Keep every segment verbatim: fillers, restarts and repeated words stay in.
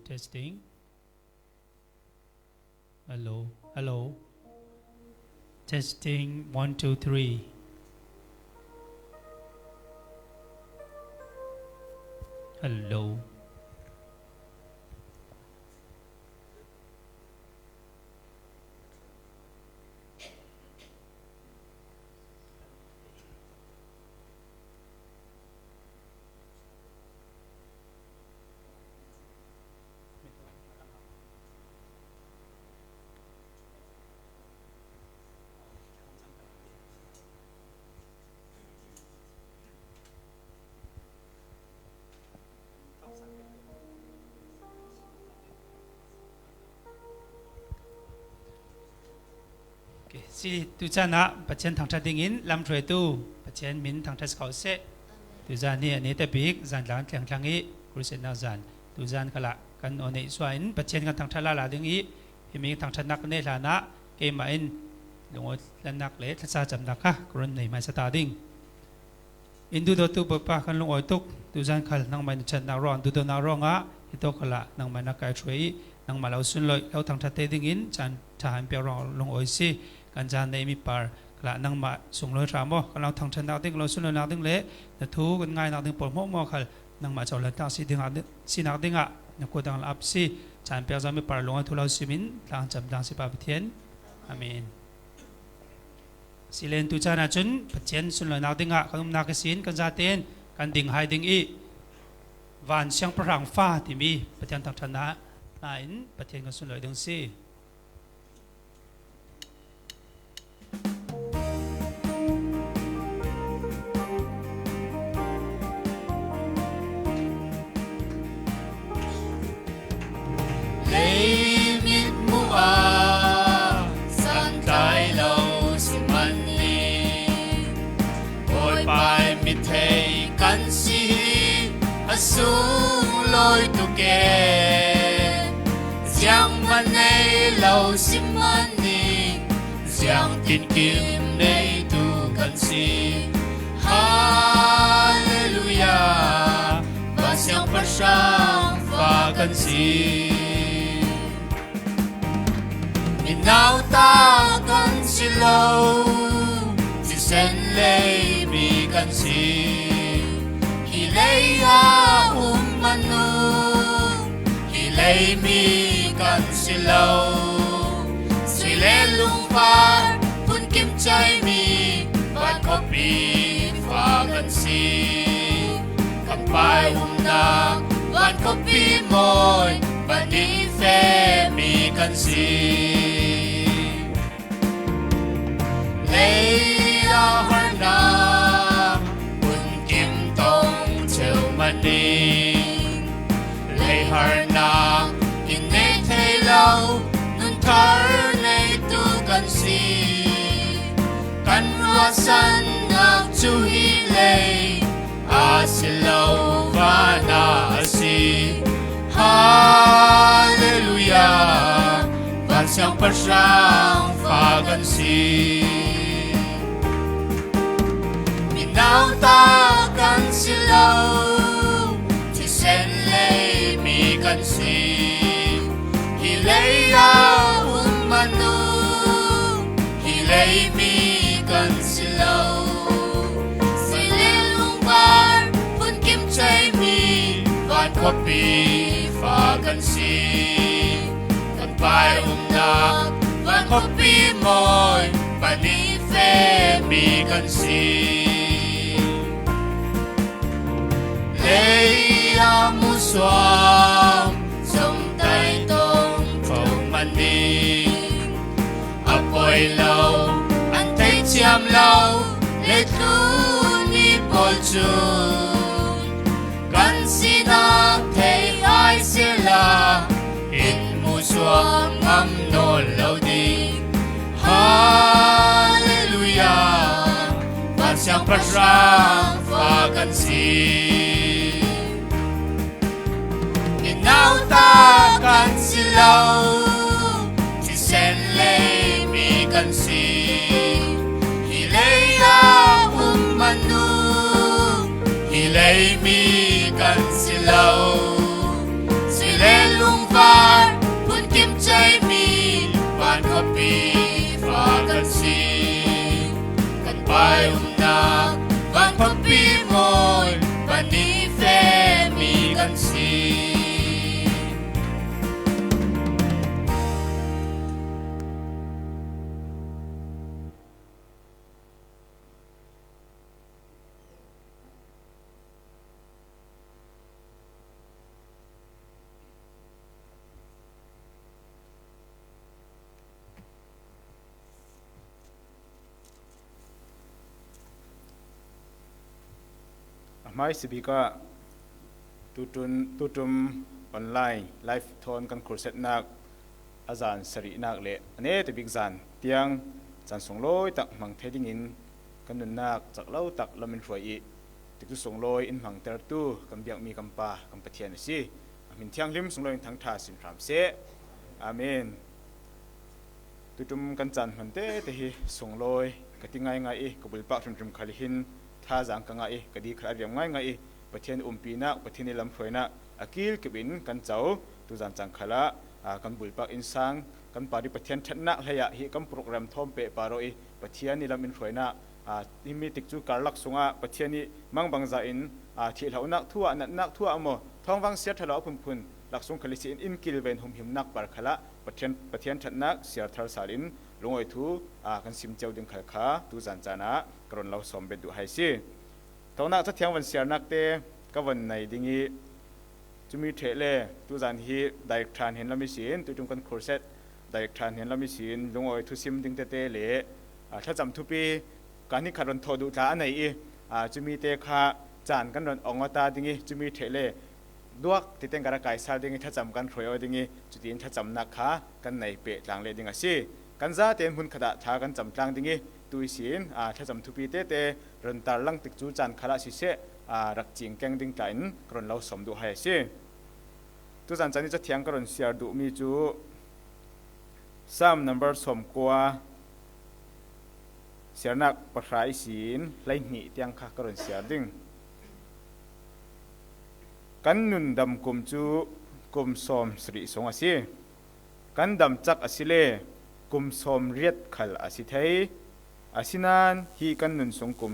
Testing. Hello, hello. Testing, one, two, three. Hello. Ok, si, tuchan ah Pathian thangṭhat dingin lamhruaitu Pathian min thangṭhat si ko seh. Tuzan hi a ni ta bik zan tlang thleng thlang i, Khrih siatnak zan. Tuzan khalah kan aw neih suah in Pathian kan thangṭhat lala ding i, himi thangṭhatnak kan neih hlanah keimah in lungawi hlannak le thlacamnak kha ka run nei hmaisa ta ding. In duhdawtu Bawipa, kan lungawi tuk. Tuzan khal nangmah in na ṭhatnak ruang, duhdawtnak ruangah hitawk khalah nangmah na kai ṭhuai i, nangmah lo sunloih, lo thangṭhat te dingin caan ṭha in piak ruang lungawi si. Kan caan nei mipar khalah nangmah sunglawi hram aw. Kan lo thangṭhatnak ding, lo sunloihnak ding le na thu kan ngainak ding pawl hmuahhmuah khal nangmah cohlannak si dingah, sinak dingah na kut ang la ap si. Caan piak zong mipar lungawi thu lo simin tlang cam tlang si Pa Pathian. Amen. Silen tu caan ahcun Pathian sunlawinak dingah kan umnak ihsin kan zaten kan ding hai ding i, Van Siangpahrang fa timi Pathian thangṭhatnak hna in Pathian kan sunlawi ding si. Leimit hmuh ah santlai lo si man ning, Bawipa in mi thei kan si hi a sunglawi tuk e. Zianghman nei lo si man ning, ziangtinkim neitu kan si. Hallelujah, Van Siangpahrang fa kan si. Minauta kan si lo, thisen lei mi kan si. Hi lei ah um manu, hi lei mi kan si lo. Sui le lungvar phunkim ceimi van khuapi fa kan si. Kan Pa i umnak van khuapi mawi panin femi kan si. Lei a harnak phunkim tong cheu manin, lei harnak in nei thei lo, nun thar neitu kan si. Kan ruahsannak cu hi lei a si lo, van ah a si. Hallelujah, Van Siangpahrang fa kan si. Minauta kan si lo, thisen lei mi kan si. Hi lei ah um manu, hi lei mi kan si lo. Sui le lungvar phunkim ceimi van khuapi fa kan si. Kan Pa i umnak van khuapi mawi panin femi kan si. Lei a musuam zong tai tong tho manin, a poi lo, an theithiam lo leitlun mi pawl cu kan sinak thei ai sehla, in musuam ngam nawn lo ding. Hallelujah, Van Siangpahrang fa kan si. Minauta kan si lo, thisen lei mi kan si. Hi lei ah um manu, hi lei mi kan si lo. Sui le lung Hmaisabik ah tutum, tutum online live thawn kan khursatnak a zan sarihnak le a neta bik zan tiang caan sunglawi tak hmang thei dingin kan nunnak cak lo tak lam in hruai i, tikcu sunglawi in hmangtertu kan biakmi kan Pa, kan Pathian a si. A hmin thianghlim sunglawi in thangṭha sin hram seh. Amen. Tutum kan caan hman tete hi sunglawi ka ti ngaingai i, ka bulpak hrimhrim khal hin thazaang ka ngah i, ka di khal a riam ngaingai i, Pathian umpinak, Pathian i lamhruainak a kilkip in kan co. Tuzan caan khalah, aa, kan bulpak innsang, kan Pa di Pathian ṭhatnak hleiah hi kan program thawn pehpar aw i, Pathian i lam in hruainak, aa, himi tikcu karlak sungah Pathian i mangbangza in, aa, thihlonak thu ah, natnak thu ah maw, thawngvang siar ṭhalo a phunphun lak sung khal ihsin in kilven humhimnak par khalah Pathian, Pathian ṭhatnak siar thar sal in lungawi thu, aa, kan sim cio ding khal kha tuzan caan ah ka run lo sawm bet duh hai si. Thawngnak cathiang van siarnak te ka van nei ding i, cumi ṭheh le tuzan hi director hnen lam ihsin, tuiṭum kan khurset director hnen lam ihsin lungawi thusim ding tete le, aa, thlacam thupi kan hi khat run thawh duh tla a nei i, aa, cumi te kha caan kan run ong aw ta ding i, cumi ṭheh le duak titeng kan ra kaisal ding i, thlacam kan hruai aw ding i, cutiin thlacamnak kha kan nei peh tlang leh ding a si. Kan zate in hmun khatah thla kan cam tlang ding i, tu ihsin, aa, thlacam thupi tete run tarlang tikcu caan khalah siseh, aa, rak cing keng ding tla in ka run lo sawm duh hai a si. Tuzan caan i cathiang ka run siar duhmi cu Psalm number sawmkua, siarnak pahra ihsin hleihnih tiang kha ka run siar ding. Kan nun dam kum cu kum sawm sarih sung a si. Kan dam cak a si le kum sawm riat khal a si thei. Asinain hi kan nun sung kum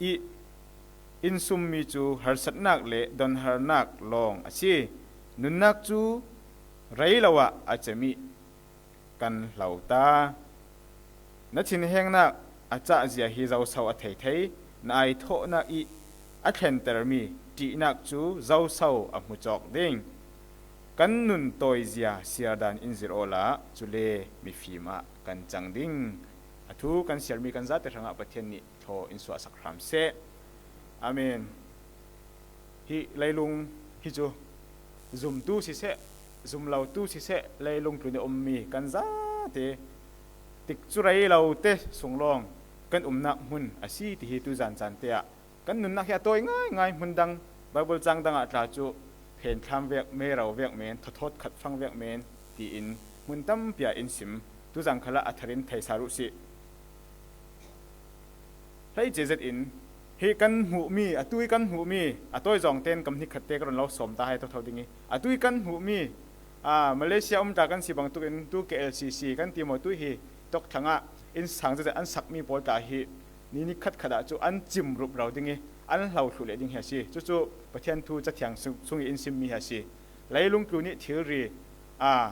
i in summi cu harsatnak le donharnak lawng a si. Nunnak cu rei lo ah a cem i kan hlo ta. Na thinhengnak a cahzia hi zoso a thei thei, na aithawhnak i a thlentermi ṭihnak cu zoso a hmu cawk ding. Kan nun tawizia siardan in zir awla, cule mifim ah kan cang ding. A thu kan siarmi kan zate hrangah Pathian nih thaw in suahsak hram seh. Amen. Hi leilung hi cu zumtu siseh, zumlotu siseh, leilung tlun i ummi kan zate tikcu rei lo te sung lawng kan umnak hmun a si ti hi tuzan caan te ah kan nunnak hi a tawi ngaingai. Hmun dang Baibal cang dang ah tla cu phenthlam vek, mero vek men, thawthawt khat fang vek men tiin hmun tampi ah in sim. Tuzan khalah a thar in thei sal uh sih. Hleice zetin hi kan hmuhmi, atu i kan hmuhmi, a tawi zawng tein kan hnikhat te ka run lo sawm ta hai thotho ding i, atu i kan hmuhmi, aa, Malaysia um tla kan si bangtuk in tu K L C C kan ti maw, tu hi tokthlang ah innsang zetzet an sakmi pawl tla hi ni nikhat khat ah cu an cim rupro ding i an hlo thluh leh ding hi a si. Cucu Pathian thu cathiang sung, sung i in simmi hi a si. Leilung tlun i thilri, aa,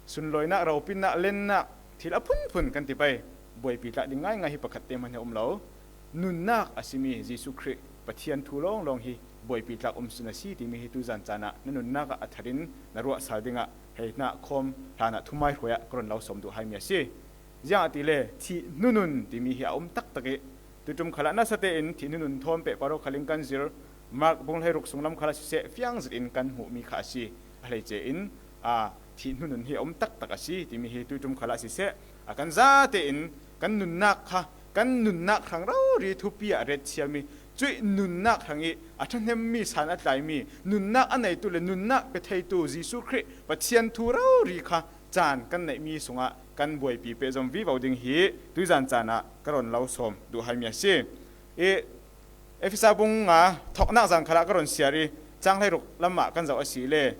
sunlawinak, ropinnak, lennak, thil a phunphun kan ti pei. Buaipi tlak ding ngaingai hi pakhat te hmanh hi a um lo. Nunnak a simi Jesuh Khrih Pathian thu lawnglawng hi buaipi tlak um sun a si timi hi tuzan caan ah na nunnak ah a thar in na ruah sal dingah hei hna khawm hlan ah thumai hruai ah ka run lo sawm duh haimi a si. Ziangahtile thih hnunun timi hi a um taktak i, tuiṭum khalah nasa tein thih hnunun thawn pehpar aw khal in kan zir. Mark bung hleiruk sunglam khalah siseh, fiang zet in kan hmuhmi kha a si. A hleice in, aa, thih hnunun hi a um taktak a si timi hi tuiṭum khalah siseh, a kan zate in kan nunnak kha, kan nunnak hrang rori thupi ah a retchiami, cuih nunnak hrang i a ṭhahnemmi, san a tlaimi, nunnak a neitu le nunnak pe theitu Jesuh Khrih Pathian thu rori kha caan kan neihmi sungah kan buaipi pehzom vivo ding hi tuizan caan ah ka run lo sawm duh haimi a si. I Efesa bung nga thawknak zan khalah ka run siar i, cang hleiruk lam ah kan zoh a si le,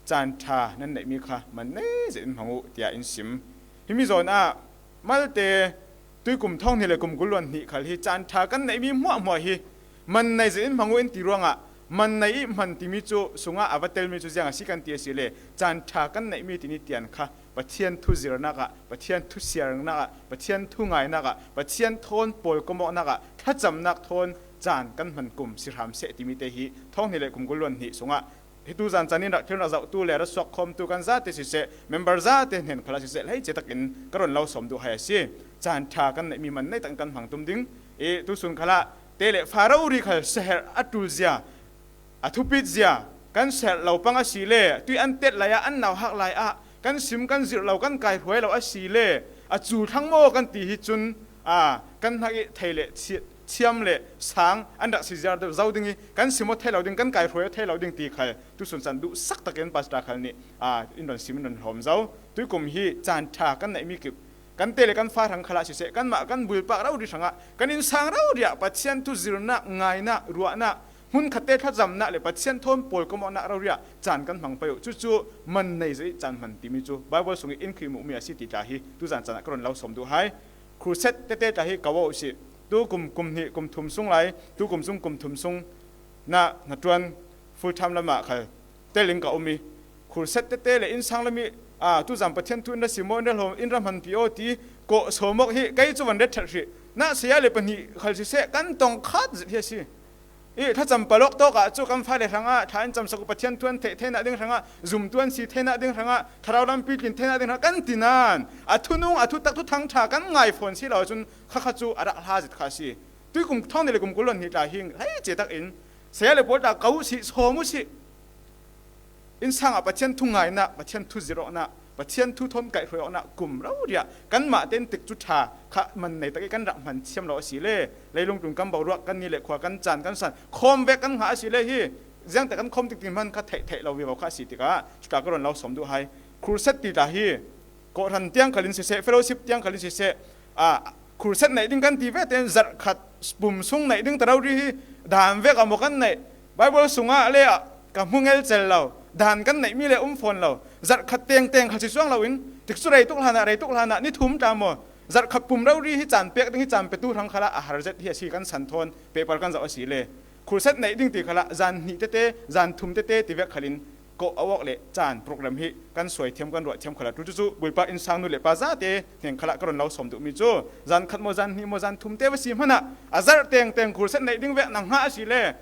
caan ṭha nan neihmi kha man nei zet in hmang uh, tiah in sim. Himi zawn ah malte tuikum thawng hnih le kum kul luan hnih khal hi caan ṭha kan neihmi hmuahhmuah hi man nei zet in hmang uh in ti ruangah, man nei i hman timi cu sungah a va telmi cu ziang a si kan ti a si le, caan ṭha kan neihmi tini tian kha Pathian thu zirnak ah, Pathian thu siarnak ah, Pathian thu ngainak ah, Pathian thawn pawlkomawknak ah thlacamnak thawn caan kan hman kum si hram seh timi te hi thawng hnih le kum kul luan hnih sungah hi tuzan caan in rak thil rak zohtu le rak suak khawmtu kan zate siseh, member zate hnen khalah siseh, hleice takin ka run lo sawm duh hai a si. Caan ṭha kan neihmi man nei takin kan hmang tum ding i, tusun khalah te le fa rori khal seherh a tul zia, a thupit zia, kan seherh lo pang a si le, tui an tet lai ah, an nauhak lai ah, kan sim kan zirh lo, kan kaihruai lo a si le, a cu thlang maw kan ti hi cun, a, kan hnak i thei le chi-, thiam le sang an rak si zia zo ding i, kan sim aw thei lo ding, kan kaihruai aw thei lo ding ti khal tusun can duhsak takin pastor khal nih, a, in ron sim, in ron hlawm zo. Tuikum hi caan ṭha kan neihmi kip kan te le kan fa hrang khalah siseh, kanmah kan bulpak rori hrangah, kan innsang rori ah Pathian thu zirnak, ngainak, ruahnak, hmunkhatte thlacamnak le Pathian thawn pawlkomawknak rori ah caan kan hmang pei uh. Cucu man nei zet i caan hman timi cu Baibal sung i in khi hmuhmi a si ti tla hi tuzan caan ah ka run lo sawm duh hai. Crusade tete tla hi ka aw uh si. Tu kum, kum hnih, kum thum sung lai, tu kum sung, kum thum sung na hnaṭuan full time lamah khal tel in ka um i, khurset tete le innsang lam i, aa, tuzan Pathian thu in ra sim aw, in ra hlawm, in ra hmanpi aw ti kawh sawm awk hi kei cu van ret ṭhat hrih. Nah saya le pahnih khal siseh, kan tong khat zet hi a si. I thlacam palawk tawk ah cu kan fale hrangah thla in camsak uh, Pathian thu an theih theinak ding hrangah, zumtu an si theinak ding hrangah, thlarau lampi tlin theinak ding hrangah kan ti nain a thunung, a thutak, thuthang ṭha kan ngai fawn si lo ahcun khakha cu a rak hla zet kha a si. Tuikum thawng nih le kum kul hluan hnih tla hi hleice tak in saya le pawl tla ko uh sih, sawm uh sih. Innsang ah Pathian thu ngainak, Pathian thu zirh awknak, Pathian thu thawn kaihhruai awknak kum rori ah kanmah tein tikcu ṭha kha man nei tak i kan rak hman thiam lo a si le, leilung tlun kan boruak, kan ni le khua, kan caan, kan san khawm vek kan hngah a si le hi, ziangte kan khawm tik ti hman kha theih theih lo vivo kha a si tikah cuta ka run lo sawm duh hai. Crusade ti tla hi kawhhran tiang khal in siseh, fellowship tiang khal in siseh, ah, Crusade neih ding kan ti ve tein zarh khat pum sung neih ding ta rori hi dan vek a maw kan neih? Baibal sungah le ah ka hmu ngelcel lo, dan kan neihmi le um fawn lo. Zarh khat tengteng khal si cuang loin, tikcu rei tuk hlanah, rei tuk hlanah, ni thum tla maw, zarh khat pum rori hi caan pek ding hi caan petu hrang khalah a har zet hi a si kan san thawn pehpar kan zoh a si le. Crusade neih ding ti khalah zan hnih tete, zan thum tete ti vek khalin kawh a awk le caan program hi kan suai thiam, kan ruah thiam khalah tu cucu bulpak innsang nu le pa zate hnen khalah ka run lo sawm duhmi cu zan khat maw, zan hnih maw, zan thum te va si hmanah a zarh tengteng Crusade neih ding vek na hngah a si le,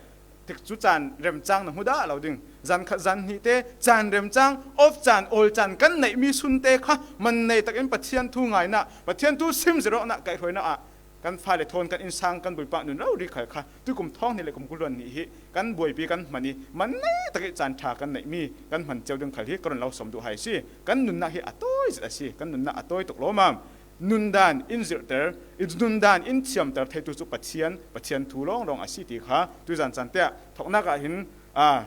tikcu caan remcang na hmu dah lo ding. Zan khat, zan hnih te caan remcang, off caan, awl caan kan neihmi sun te kha man nei takin Pathian thu ngainak, Pathian thu sim zirh awknak, kaihhruainak ah kan fale thawn, kan innsang, kan bulpak nun rori khal kha tuikum thawng hnih le kum kul hluan hnih hi kan buaipi kan hman i, man nei tak i caan ṭha kan neihmi kan hman cio ding khal hi ka run lo sawm duh hai a si. Kan nunnak hi a tawi zet a si, kan nunnak a tawi tuk lawmmam. Nundan in zirhter, i nundan in thiamter theitu cu Pathian, Pathian thu lawnglawng a si ti kha tuizan caan te ah thawknak ah hin, aa,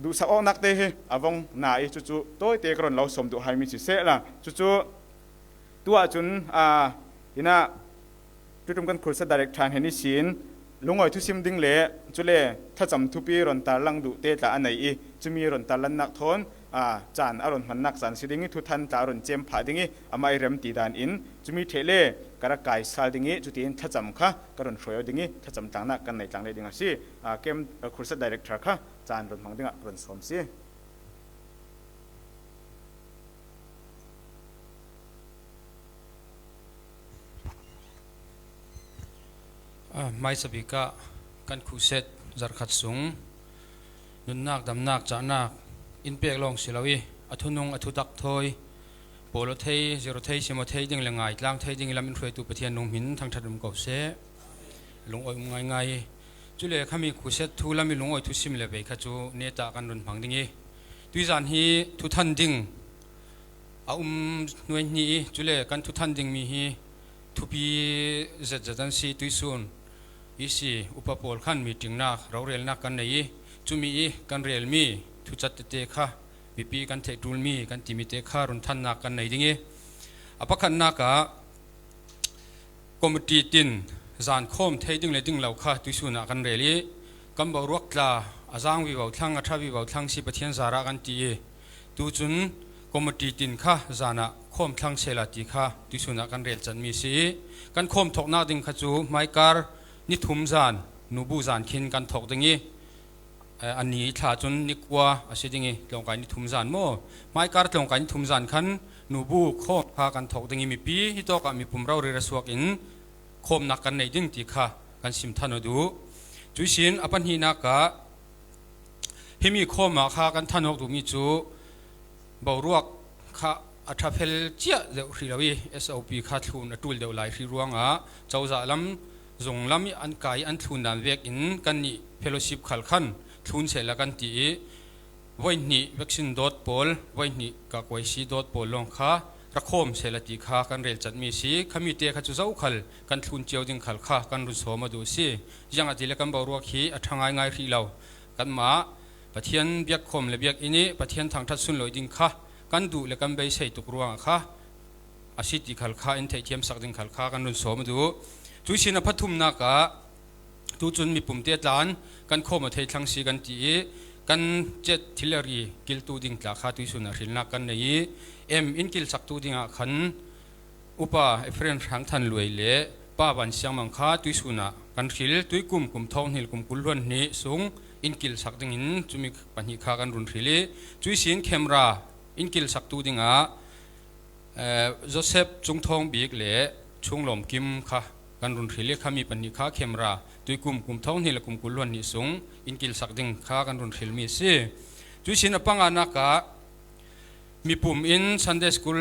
duhsak awknak te hi a vong na i cucu tawite ka run lo sawm duh haimi si sehla, cucu tu ahcun, aa, hinah, tutum kan Crusade Director hnen ihsin lungawi thusim ding le cule thlacam thupi rontar lang duh te tla a nei i, cumi rontar lannak thawn, aa, caan a run hmannak caan si ding i, thuthan tla a run cem phah ding i, amah i rem ti dan in cumi ṭheh le ka rak kai sal ding i, cutiin thlacam kha ka run hruai aw ding i, thlacam tlangnak kan nei tlang leh ding a si. Aa, kem, aa, Crusade Director kha caan run hmang dingah ka run sawm si. Ah, hmaisabik ah kan Crusade zarhkhat sung nunnak, damnak, cahnak in pek lawng si lo i, a thunung, a thutak thawi, pawl aw thei, zir aw thei, sim aw thei ding le ngaitlang thei ding i lam in hruaitu Pathian nung hmin thangṭhat um ko seh. Lungawi um ngaingai i, cule khami Crusade thu lam i lungawi thusim le vei kha cu netah kan run hmang ding i, tuizan hi thuthan ding a um hnuai hnih i, cule kan thuthan dingmi hi thupi zetzet an si. Tuisun i si upa pawl khan meetingnak, rorelnak kan nei i, cumi i kan relmi thucat tete kha, mipi kan theih ṭulmi kan timi te kha runthannak kan nei ding i, a pakhatnak ah committee tin zan khawm thei ding le ding lo kha tuisun ah kan rel i, kan boruak tla a zaang vivo thlang, a ṭha vivo thlang si Pathian zarah kan ti i, tucun committee tin kha zan ah khawm thlang sehla ti kha tuisun ah kan rel canmi si i, kan khawm thawknak ding kha cu hmaikar ni thum zan, nubu zan khin kan thawk ding i, eh, a ni thla cun ni kua a si ding i, tlawngkai ni thum zan maw, hmaikar tlawngkai ni thum zan khan nubu khawm kha kan thawk ding i, mipi hitawk ah mipum rori ra suak in khawmnak kan neih ding ti kha kan sim than aw duh. Cuihsin a pahnihnak ah himi khawm ah kha kan than awk duhmi cu boruak kha a ṭha fel ciah deuh hrih lo i, S O P kha thlun a ṭul deuh lai hrih ruangah cozah lam zung lam i an kai an thlun dan vekin kannih fellowship khal khan thlun sehla kan ti i, voi hnih vaccine dawt pawl, voi hnih ka kuaisi dawt pawl lawng kha rakhawm sehla ti kha kan relchat mi si. Khamite kha cu zokhal kan thlun cio ding khal kha kan run sawm a duh si. Ziangahtile kan boruak hi a ṭha ngaingai hrih lo. Kanmah Pathian biakkhawm le biakinn i Pathian thangṭhat sunlawih ding kha kan duh le kan beisei tuk ruangah kha a si ti khal kha in theihthiamsak ding khal kha kan run sawm a duh. Tuisin a pathumnak ah tucun mipumte tlan kan khawm a thei thlang si kan ti i, kan cet thil a ri kiltu ding tla kha tuisun ah hrilnak kan nei i, em in kilsaktu dingah khan Upa Ephraim Hrang Than Luai le Pa Van Siang Mang kha tuisun ah kan hril. Tuikum kum thawng hnih le kum kul hluan hnih sung in kilsak dingin cumi pahnih kha kan run hril i, cuisin khemra in kilsaktu dingah, eh, Joseph Cung Thawng Bik le Chung Lawm Kim kha kan run hril i, khami pahnih kha khemra tuikum kum thawng hnih le kum kul hluan hnih sung in kilsak ding kha kan run hril mi a si. Cuisin a panganak ah mipum in Sunday school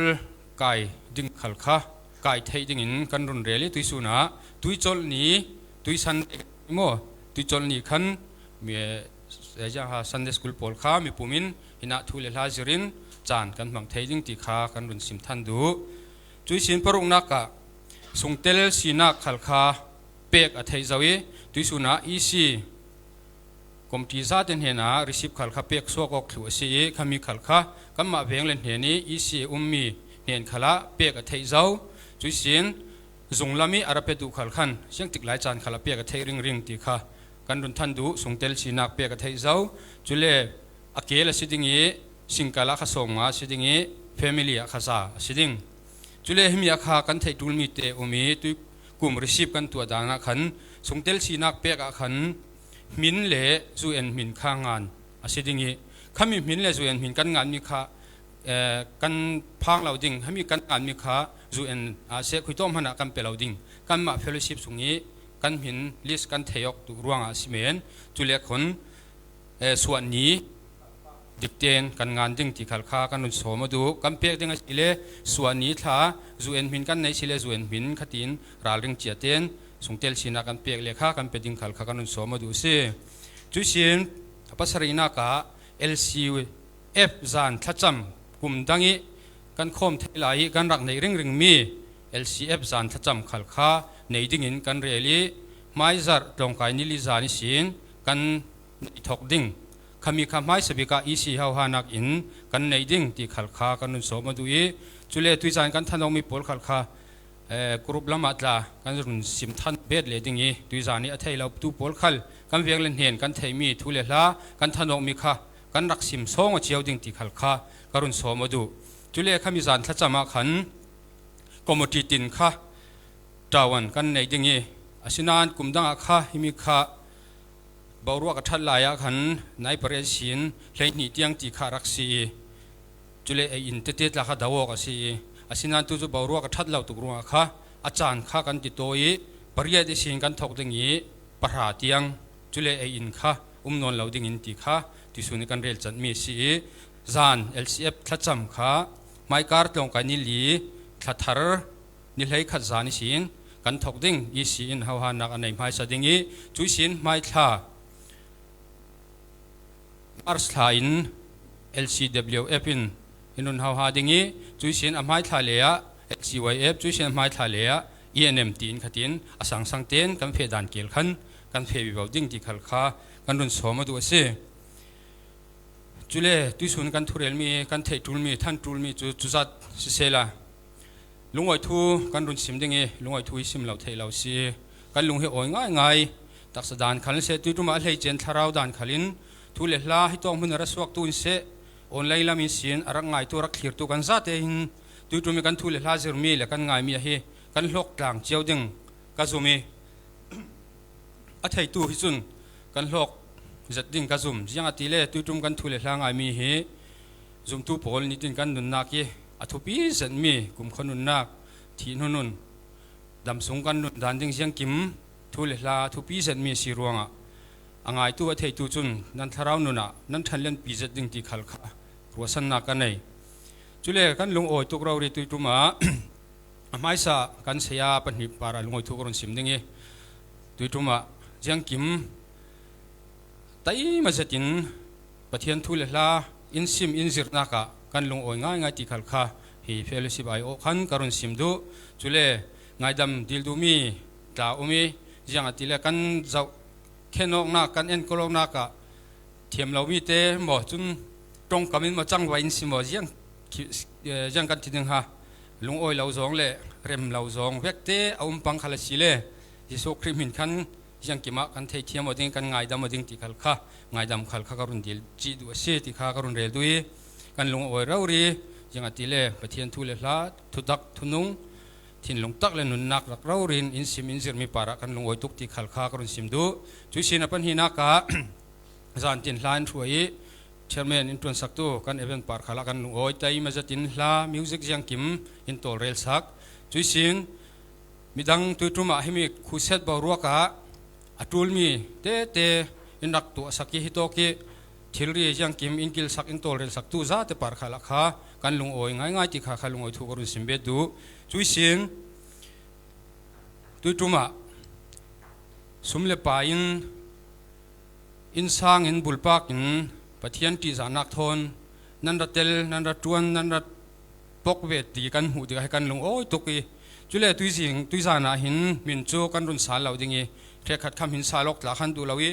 kai ding khal kha kai theih dingin kan run rel i, tuisun ah tuicolh ni, tui Sunday maw, tuicolh ni khan mi, eh, Sunday school pawl kha mipum in hinah thu le hla zirin caan kan hmang thei ding ti kha kan run sim than duh. Cuisin paruknak ah sungtel sinak khal kha pek a theih zo i, tuisun ah E C committee zate hnenah receipt khal kha pek suak awk thluh a si i, khami khal kha kanmah veng le hnen i E C a ummi hnen khalah pek a theih zo. Cuisin zung lam i a ra pe duh khal khan siangtik lai caan khalah pek a theih ringring ti kha kan run than duh. Sungtel sinak pek a theih zo. Cule a kel a si ding i, single ah kha sawmnga a si ding i, family ah kha za a si ding. Cule himi a kha kan theih ṭul mi te um i, tuikum receipt kan tuah dan ah khan sungtel sinak pek ah khan hmin le zu en hmin kha ngan a si ding i, khami hmin le zu en hmin kan ngan mi kha, eh, kan phang lo ding, hami kan ngan mi kha zu en a seh khuitawm hmanah kan pe lo ding. Kanmah fellowship sung i kan hmin list kan thei awk duh ruangah a si men. Cule khun, eh, suahni dikten kan ngan ding ti khal kha kan run sawm a duh. Kan pek ding a si le suahni thla zu en hmin kan nei si le zu en hmin khatin ralring cia ten sungtel sinak kan pek le kha kan pe ding khal kha kan run sawm a duh si. Cuisin a pasarihnak ah L C F zan thlacam kum dang i kan khawm thei lai i kan rak neih ringring mi L C F zan thlacam khal kha nei dingin kan rel i, hmaizarh tlawngkai ni li zan ihsin kan neih thawk ding. Khami kha hmaisa bik ah E C hohanak in kan neih ding ti khal kha kan run sawm a duh i, cule tuizan kan than awk mi pawl khal kha, eh, group lamah tla kan run sim than bet leh ding i, tuizan i a thei lo tu pawl khal kan veng le hnen kan theih mi thu le hla kan than awk mi kha kan rak sim sawng a cio ding ti khal kha ka run sawm a duh. Cule khami zan thlacam ah khan committee tin kha ṭuan kan neih ding i, asinain kum dang ah kha himi kha boruak a ṭhat lai ah khan nai pariat ihsin hleihnih tiang ti kha a rak si i, cule ei in tete tla kha do awk a si i, asinain tu cu boruak a ṭhat lo tuk ruangah kha a caan kha kan ti tawi i, pariat ihsin kan thawk ding i, pahra tiang, cule ei in kha um nawn lo dingin ti kha tuisun i kan relchat mi a si i, zan L C F thlacam kha hmaikar tlawngkai ni li, thlathar ni hleikhat zan ihsin kan thawk ding, E C in hohanak a nei hmaisa ding i, cuihsin hmaithla March thla in L C W F in in run hoha ding i, cuihsin a hmaithla le ah L C Y F, cuihsin a hmaithla le ah E N M tiin khatin a sangsang ten kan feh dan kel khan kan feh vivo ding ti khal kha kan run sawm a duh a si. Cule tuihsun kan thurel mi, kan theih ṭul mi, than ṭul mi cu cuzat sisela, lungawi thu kan run sim ding i, lungawi thu i sim lo theih lo si. Kan lung hi awi ngaingai taksa dan khal seh, tuiṭum ah a hleice in thlarau dan khal in thu le hla hi tawng hmun a ra suaktu in seh, online lam in sin a rak ngaitu, a rak thlirtu kan zate hin tuiṭum i kan thu le hla zirmi le kan ngaimi ahi kan hlawk tlang cio ding ka zum i, a theitu hi cun kan hlawk zet ding ka zum. Ziangahtile tuiṭum kan thu le hla ngaimi hi zumtu pawl nitin kan nunnak i a thupi zetmi kumkhua nunnak, thih hnu nun, damsung kan nun dan ding ziangkim thu le hla thupi zetmi a si ruangah a ngaitu, a theitu cun nan thlarau nun ah nan ṭhanlenpi zet ding ti khal kha ruahsannak ka nei. Cule kan lungawi tuk rori tuiṭum ah a hmaisa kan saya pahnih parah lungawi thu ka run sim ding i, Tuiṭumah ziangkim taima zetin Pathian thu le hla in sim in zirhnakah kan lungawi ngaingai ti khal kha hi fellowship aiawh khan ka run sim duh. Cule ngaidam dil duhmi tla um i, ziangahtile kan zoh khenawknak, kan enkolawknakah thiam lo mite maw, cun ṭongkam in maw, cangvai in si maw, ziang khi-, eh, ziang kan ti ding ha, lungawi lo zawng le rem lo zawng vekte a um pang khal a si le, Jesuh Khrih hmin khan ziangkimah kan theithiam aw ding, kan ngaidam aw ding ti khal kha, ngaidam khal kha ka run dil cih duh a si ti kha ka run rel duh i, kan lungawi rori, ziangahtile Pathian thu le hla, thutak, thunung, thinlung tak le nunnak rak rori in in sim in zirhmi parah kan lungawi tuk ti khal kha ka run sim duh. Cuih sin a pahnihnak ah, zantin hla in hruai i chairman in ṭuansaktu kan event par khalah kan lungawi taima zetin hla, music ziangkim in tawlrelsak. Cuih sin midang Tuiṭumah himi khuset boruakah a ṭulmi tete in rak tuahsak i, hitawk i thilri ziangkim in kilsak, in tawlrelsaktu zate par khalah kha kan lungawi ngaingai ti kha kha lungawi thu ka run sim bet duh. Cuih sin Tuiṭumah sum le pai in, innsang in, bulpak in Pathian ṭihzahnak thawn nan ra tel, nan ra ṭuan, nan ra pok ve ti kan hmuh tikah hi kan lungawi tuk i, cule tuizing, tuizan ah hin hmin cu kan run sal lo ding i, hrekkhat kha hmin sal awk tla khan duh lo i,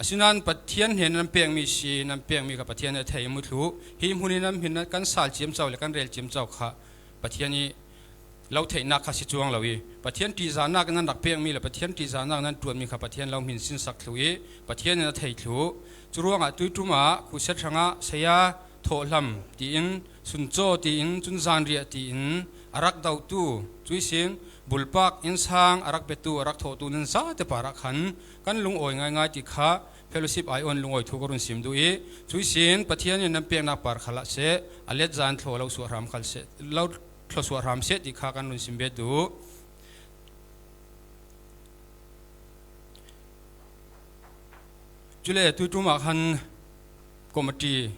asinain Pathian hnen nan pekmi si, nan pekmi kha Pathian a thei mu thluh. Hi hmun in nan hmin kan sal ciamco le kan rel ciamco kha Pathian i lo theihnak kha si cuang lo i, Pathian ṭihzahnak nan rak pekmi le Pathian ṭihzahnak nan ṭuanmi kha Pathian lo hmin sinsak thluh i, Pathian in a thei thluh. Curuangah Tuiṭumah khuset hrangah saya, thawhhlam tiin, suncaw tiin, cun zanriah tiin a rak dotu, cuih sin bulpak, innsang a rak petu, a rak thawhtu nan zate parah khan kan lungawi ngaingai ti kha fellowship aiawh in lungawi thu ka run sim duh i, cuih sin Pathian in nan peknak par khalah seh, a let zan thlawh lo suahhram khal seh, lo thlawsuah hram seh ti kha kan run sim bet duh. Cule Tuiṭumah khan committee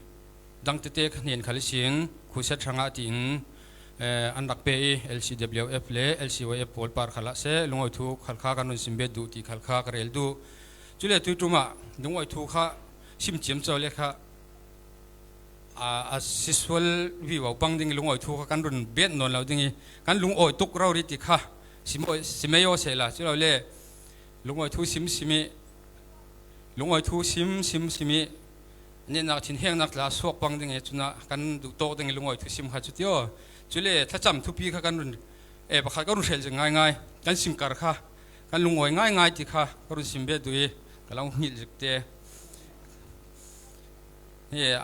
dang tete kha hnen khal ihsin khuset hrangah tiin, eh, an rak pe i, L C W F le L C Y F pawl par khalah seh, lungawi thu khal kha kan run sim bet duh ti khal kha ka rel duh. Cule Tuiṭumah lungawi thu kha sim ciamco le kha a, a si sual vivo pang ding i, lungawi thu kha kan run bet nawn lo ding i, kan lungawi tuk rori ti kha sim aw, sim ei aw sehla, cu lo le lungawi thu sim sim i, lungawi thu sim sim sim i, netnak thinhengnak tla suak pang ding i, cunah kan duh tawk ding i lungawi thu sim kha cu ti aw. Cule thlacam thupi kha kan run, eh, pakhat kan run hrelh zing ngaingai, kan singkar kha kan lungawi ngaingai ti kha ka run sim bet duh i, ka lo hngilh zik te. Hi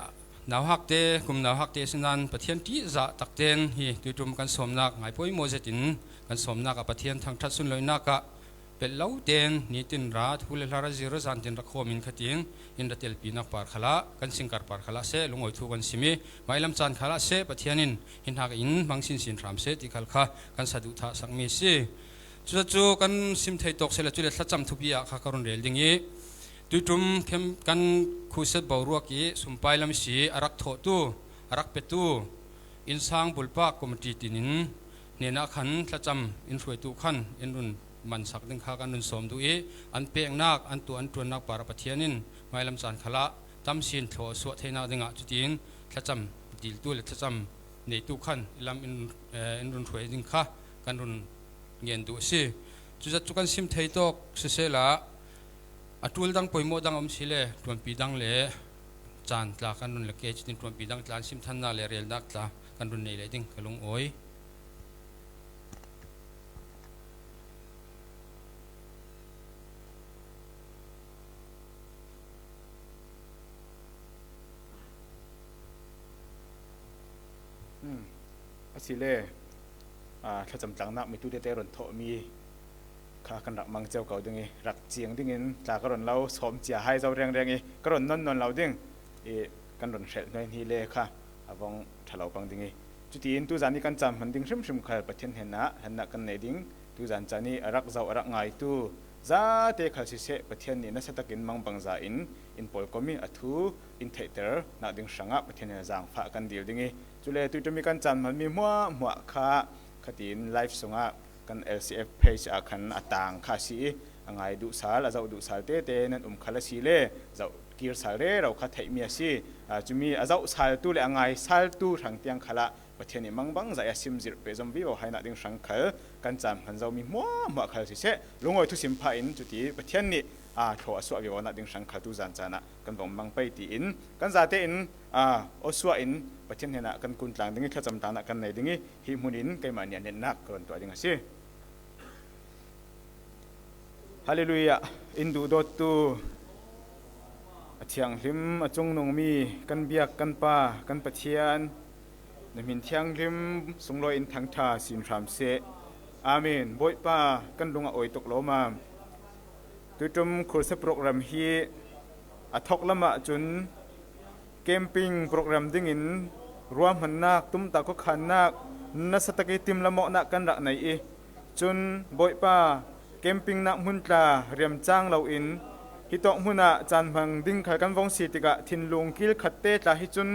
nauhakte, kum nauhakte sinain Pathian ṭihzah takten hi Tuiṭum kan sawmnak ngai pawimawh zetin kan sawmnak ah Pathian thangṭhat sunloihnak ah pelh lo ten nitin ra, thu le hla ra zir ra zantin ra khawm in khatin in ra telpinak par khalah, kan singkar par khalah seh, lungawi thu kan sim i, mailam caan khalah seh, Pathian in hi hnak in hmang sinsin hram seh ti khal kha kan saduhthah sakmi a si. Cucaah cu kan sim thei tawk sehla, cule thlacam thupi ah kha ka run rel ding i, Tuiṭum khem kan khuset boruak i sumpai lam si a rak thawhtu, a rak petu, innsang bulpak committee tinin hnenah khan thlacam in hruaitu khan in run mansak ding kha kan run sawm duh i, an peknak, an tuah, an ṭuannak par ah Pathian in mailam caan khalah tamsin thlawh a suah theinak dingah cutin thlacam diltu le thlacam neitu khan i lam in, eh, in run hruai ding kha kan run ngen duh a si. Cucaah cu kan sim thei tawk sisehla, a ṭul dang pawimawh dang a um si le ṭuanpi dang le caan tla kan run lak i, cutin ṭuanpi dang tla an sim thannak le relnak tla kan run nei leh ding ka lungawi. Hmm. Asile, aa, thlacam tlangnak mi tu tete run thawhmi kha kan rak mang cio ko ding i, rak ciang dingin tla ka run lo, sawm cia hai zo rengreng i, ka run nawn nawn lo ding i, kan run hrelh hnuai hi le kha a vong ṭha lo pang ding i, cutiin tuzan i kan caan hman ding hrimhrim khal Pathian hnenah hlannak kan nei ding. Tuzan caan i a rak zoh, a rak ngaitu zate khal siseh, Pathian nih nasa takin mangbangza in in pawlkom i a thu in theihternak ding hrangah Pathian hnenah zaangfah kan dil ding i, cule tuiṭum i kan caan hmanmi hmuahhmuah kha khatin live sungah kan L C F page ah khan a tang kha a si i, a ngai duhsal, a zoh duhsal tete nan um khal a si le, zoh kir sal rero kha theih mi a si. Aa, cumi a zoh saltu le a ngai saltu hrang tiang khalah Pathian nih mangbang zah a sim zirh pehzom vivo hai nak ding hrang khal kan caan hman zomi hmuahhmuah khal siseh, lungawi thusim pha in cuti Pathian nih, aa, thlaw a suah vivo nak ding hrang khal tu zan caan ah kan vong mang pei tiin kan zate in, aa, aw suah in Pathian hnenah kan kun tlang ding ih thlacam tlang nak kan nei ding ih hih hmun in keimah nih a netnak ka run tuah ding a si. Halleluiah. In duhdawttu a thianghlim a cungnungmi kan biak kan Pa kan Pathian, na hmin thianghlim sunglawi in thangṭha sin hram seh. Amen. Bawipa, kan lung a awi tuk lawmam. Tuiṭum khursa program hi a thawk lamah cun camping program dingin ruahmannak, tumtah khuakhannak, nasatak ih timlamawhnak kan rak nei ih, cun Bawipa, campingnak hmun tla riamcang loin hitawk hmunah caan hmang ding khal kan vong si tikah thinlung kilkhatte tla hi cun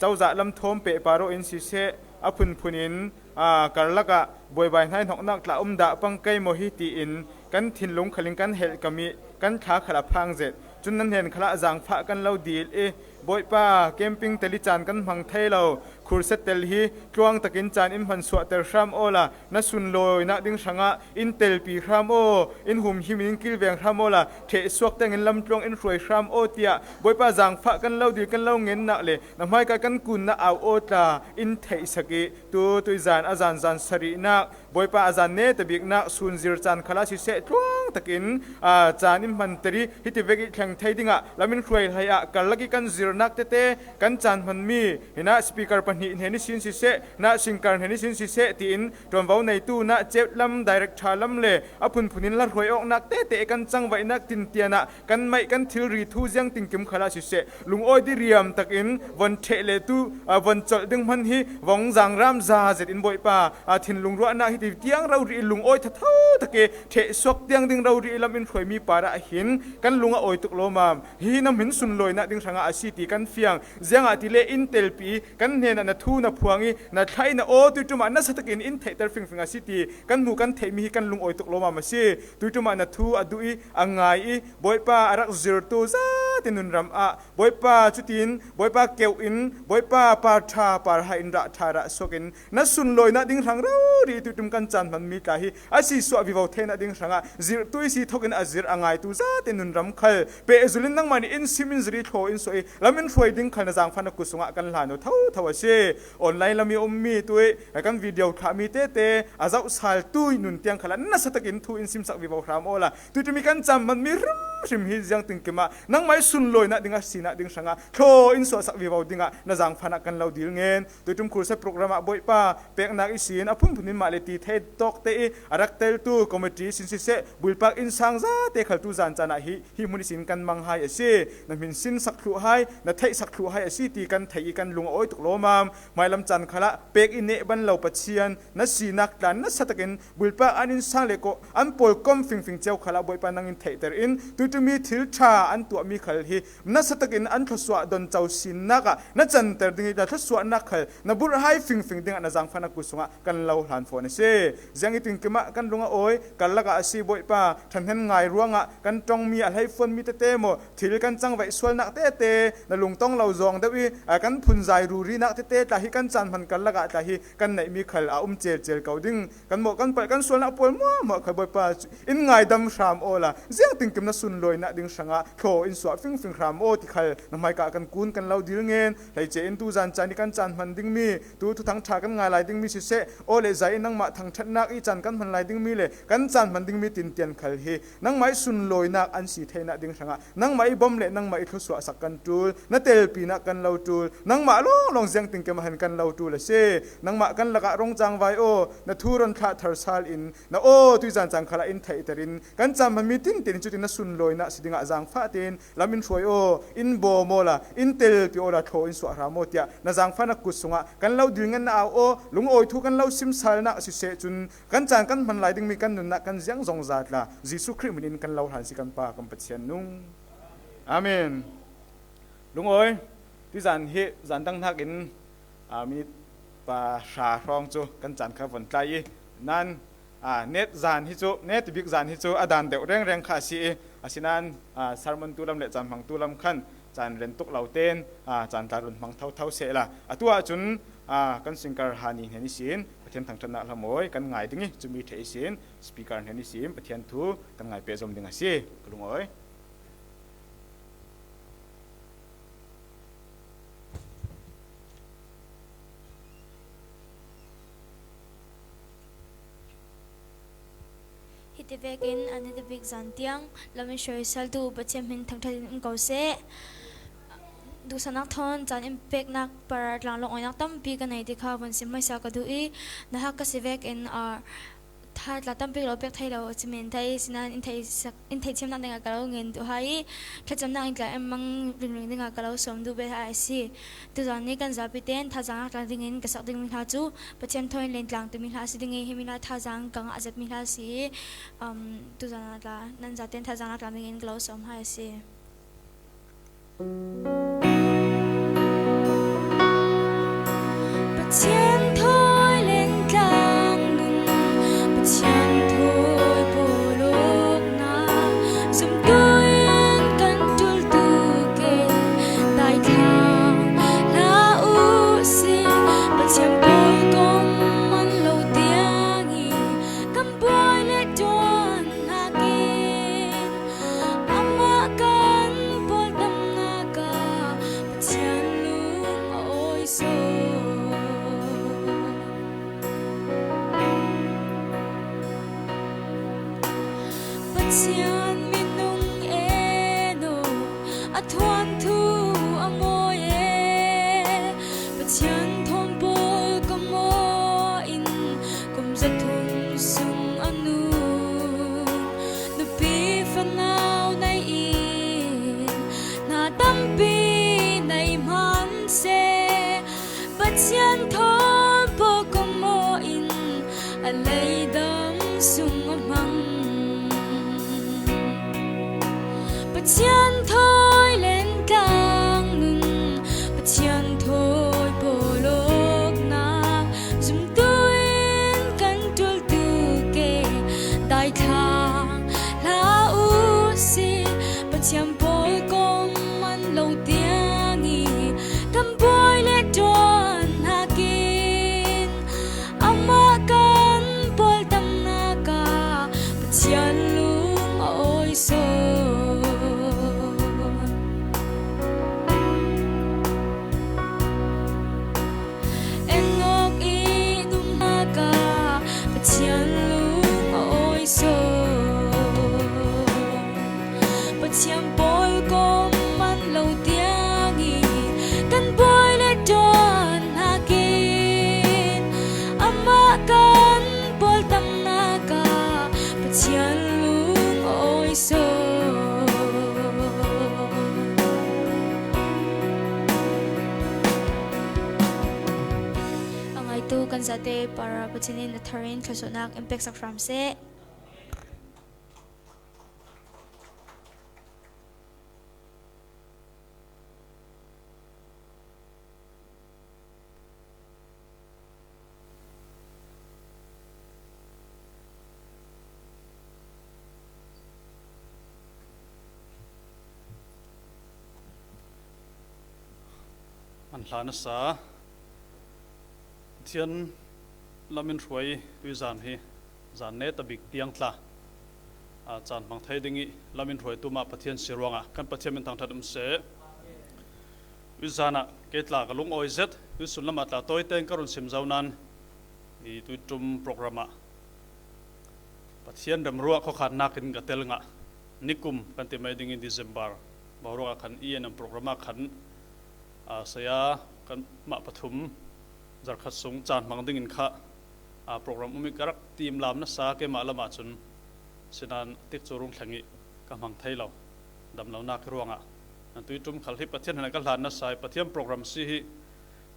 cozah lam thawm pehpar aw in siseh, a phunphun in, aa, karlak ah buaibai hnaihnawknak tla um dah pang kei maw hi tiin kan thinlung khalin kan helhkam ih kan thla khal a phang zet. Cun nan hnen khalah zaangfah kan lo dil ih, Bawipa, camping tel ih caan kan hmang thei lo, khursa tel hi tluang takin caan in hman suahter hram awla na sunlawinak ding hrangah in telpi hram aw, in humhim in in kilveng hram awla ṭhehsuak tiangin lamtluang in hruai hram aw tiah Bawipa, zaangfah kan lo dil kan lo ngennak le na hmaika kan kun na au aw tla in theihsak ih, tu tuizan a zanzan sarihnak, Bawipa, a zan neta biknak sunzir caan khalah siseh tluang takin, aa, caan in hmanter ih hiti vek ih thleng thei dingah lam in hruai hlei ah karlak ih kan zirnak tete kan caan hmanmi hinah speaker pahnih hnen ihsin siseh, hinah singer hnen ihsin siseh tiin ṭuanvo neitu hinah ceuh lam, director lam le a phunphun in la hruai awknak tete kan cangvaihnak tintian ah kan maih kan thilri thu ziangtinkim khalah siseh, lungawi diriam takin von ṭheh le tu, aa, von colh ding hman hi vong zangram zazet in Bawipa, aa, thinlung ruahnak hi ti tiang rori ih lungawi thatho tak ih ṭhehsuak tiang ding rori ih lam in hruaimi parah hin kan lung a awi tuk lawmam. Hi na hmin sunlawinak ding hrangah a si ti kan fiang. Ziangahtile in telpi ih kan hnenah na thu na phuang ih na thlaih na aw tuiṭum ah nasa takin in theihter fingfing a si ti kan hmu kan theihmi hi kan lungawi tuk lawmam a si. Tuiṭum ah na thu a duh ih a ngai ih Bawipa a rak zirtu zate nunram ah Bawipa cutin Bawipa keuh in Bawipa par ṭha par hai in rah ṭha rah suak in na sunlawinak ding hrang rori ih tuiṭum kan caan hmanmi tla hi a si suah vivo theinak ding hrangah zirhtu ih si thokin a zirh a ngaitu zate nunram khal pehzul in nangmah nih in sim in zir ih thlaw in suah ih lam in hruai ding khal na zaangfahnak kut sungah kan hlan aw thotho a si. Online lam ih a ummi tuih kan video thlahmi tete a zohsaltu ih nun tiang khalah nasa takin thu in simsak vivo hram awla tuiṭum ih kan caan hmanmi hrimhrim hi ziangtinkim ah nangmah ih sunlawinak ding a sinak ding hrangah thlaw in suahsak vivo dingah na zaangfahnak kan lo dil ngen. Tuiṭum khursa program ah Bawipa, peknak ihsin a phunphun in mah le ti thei tawkte ih a rak teltu committee sin siseh, bulpak innsang zate khal tu zan caan ah hi, hi hmun ihsin kan mang hai a si. Na hmin sinsak thluh hai, na theihsak thluh hai a si ti kan theih ih kan lung a awi tuk lawmam. Hmailam caan khalah pek ih neh ban lo Pathian na sinak tla nasa takin bulpak an innsang le kawh an pawlkom fingfing cio khalah Bawipa nangin theihter in tuiṭum ih thil ṭha an tuahmi khal hi nasa takin an thluasuah donco sinnak ah na canter ding ih na thluasuahnak khal na burh hai fingfing dingah na zaangfahnak kut sungah kan lo hlan fawn a si. Ziang ih tinkim ah kan lung a awi, karlak ah a si Bawipa, ṭhahnem ngai ruangah kan ṭongmi a hleifuanmi tete maw, thil kan cangvaih sualnak tete, na lungtong lo zawng deuh ih, aa, kan phunzai rurinak tete tla hi kan caan hman karlak ah tla hi kan neihmi khal a um celcel ko ding. Kan mawh kan palh kan sualnak pawl hmuahhmuah khal Bawipa in ngaidam hram awla ziangtinkim na sunlawinak ding hrangah thlaw in suah fingfing hram aw ti khal na hmaika kan kun kan lo dil ngen. Hleice in tu zan caan ih kan caan hman dingmi, tu thuthang ṭha kan ngai lai dingmi siseh, aw le zai in nangmah thangṭhatnak ih caan kan hman lai dingmi le kan caan hman dingmi tintian khal hi nangmah ih sunlawinak an si theinak ding hrangah nangmah ih bawm le nangmah ih thluasuahsak kan ṭul, na telpinak kan lo ṭul, nangmah lawnglawng ziangtinkim ah hin kan lo ṭul a si. Nangmah kan lakah rong cangvai aw, na thu run thlah thar sal in na aw tuizan caan khalah in theihter in kan caan hmanmi tintin cutin na sunlawinak si dingah zaangfah tein lam in hruai aw, in bawm awla, in telpi awla thlaw in suah hram aw tiah na zaangfahnak kut sungah kan lo dil ngen na au aw, lungawi thu kan lo simsalnak siseh cun kan caan kan hman lai dingmi kan nunnak kan ziang zong zatla Jesuh Khrih hmin in kan lo hlan si kan Pa kan Pathian nung. Amen. Lungawi, tuizan hi zan dang hnakin, aa, minit pa hra hrawng cu kan caan kha von tlai ih nan a, net zan hi chu, net bik zan hi chu a dan deuh rengreng kha a si i, asinain, a, sermon tu lam le caan hmang tu lam khan caan ren tuk lo tein, a, caan tla run hmang thotho sehla. A tu ahcun, a, kan singer Hani hnen ihsin Pathian thangṭhatnak hlamawi kan ngai ding i, cumi ṭheh ihsin speaker hnen ihsin Pathian thu kan ngai pehzom ding a si. Ka lungawi. Hiti vekin a ni tabik zan tiang lam in hruaisaltu Pathian hmin thangṭhat in um ko seh. Duhsaknak thawn caan in peknak par tlang lungawinak tampi ka nei ti kha vun sim hmaisa ka duh i, nauhak ka si vekin, ah, tha tla tampi ka lo pek thei lo a si men thei, sinain in theihsak, in theihthiamnak dingah ka lo ngen duh hai i, thlacamnak in tla in mang ringring dingah ka lo sawm duh ve hai a si. Tuzan ni kan zapi tein thazaang tlang dingin ka sak dingmi hla cu Pathian thawi in len tlang timi hla a si ding i, himi hla thazaang ka ngah zetmi hla a si i, um, tuzan ah tla nan zaten thazaang tlang dingin ka lo sawm hai a si. Pathian thawi len tlang nun, Pathian thawi pawlawknak zumtu in kan ṭultu ke daithlang hlah u sih. Pathian pawlkom man lo tiang i kan buai le ṭuan hnakin amah kan pawltamnak ah Pathian lung a awi sawn. Pathian minung en aw, a thuanthu a mawi e. Pathian thawn pawl ka maw in kum zathum sung a nung nupi fanau nei in hna tampi nei hman seh. Pathian thawn pawl ka maw in a leidam sung a hmang. Pathian thawi len tlang nun, Pathian thawi pawlawknak zumtu in kan ṭultu ke daithlang hlah u sih. Pathian pawlkom man lo tiang i kan buai le ṭuan hnakin amah kan pawltamnak ah Pathian lung a awi sawn. En awk i nunnak ah Pathian lung a awi sawn. Pathian pawlkom man lo tiang i kan buai le ṭuan hnakin amah kan pawltamnak ah Pathian lung a awi sawn. A ngaitu kan zate para Pathian in a thar in thluasuahnak in peksak hram seh. An hla nasa Pathian lam in hruai tuizan hi zan neta bik tiang tla, aa, caan hmang thei ding i lam in hruaitu mah Pathian si ruangah kan Pathian min thangṭhat um seh. Tuizan ah kei tla ka lungawi zet, tuisun lamah tla tawite in ka run sim zo nain i tuiṭum program ah Pathian remruah khuakhannak in ka tel ngah. Nikum kan ti mai ding i December boruak ah khan E N M program ah khan, aa, saya kanmah pathum zarhkhat sung caan hmang dingin kha, aa, program um i ka rak timlam nasa keimah lamah cun, sinain tikcu rung thleng i ka hmang thei lo damlonak ruangah nan tuiṭum khal hi Pathian hnen ka hlan nasa i Pathian program si hi,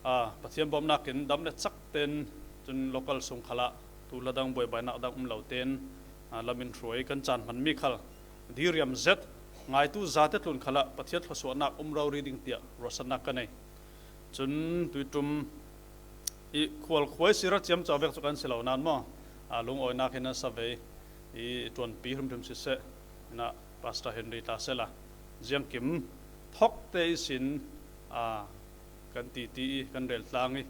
aa, Pathian bawmnak in dam le cak tein cun local sung khalah tu hla dang buaibainak dang um lo tein, aa, lam in hruai kan caan hmanmi khal diriam zet ngaitu zate tlun khalah Pathian thluasuahnak um rori ding tiah ruahsannak ka nei. Cun tuiṭum i khual khuai sira ciamco vek cu kan si lo nain maw, A, lungawinak hi nasa ve i ṭuanpi hrimhrim siseh, ina Pastor Henry tla sela, ziangkim thawkte ihsin, a, kan titi i kan rel tlang i,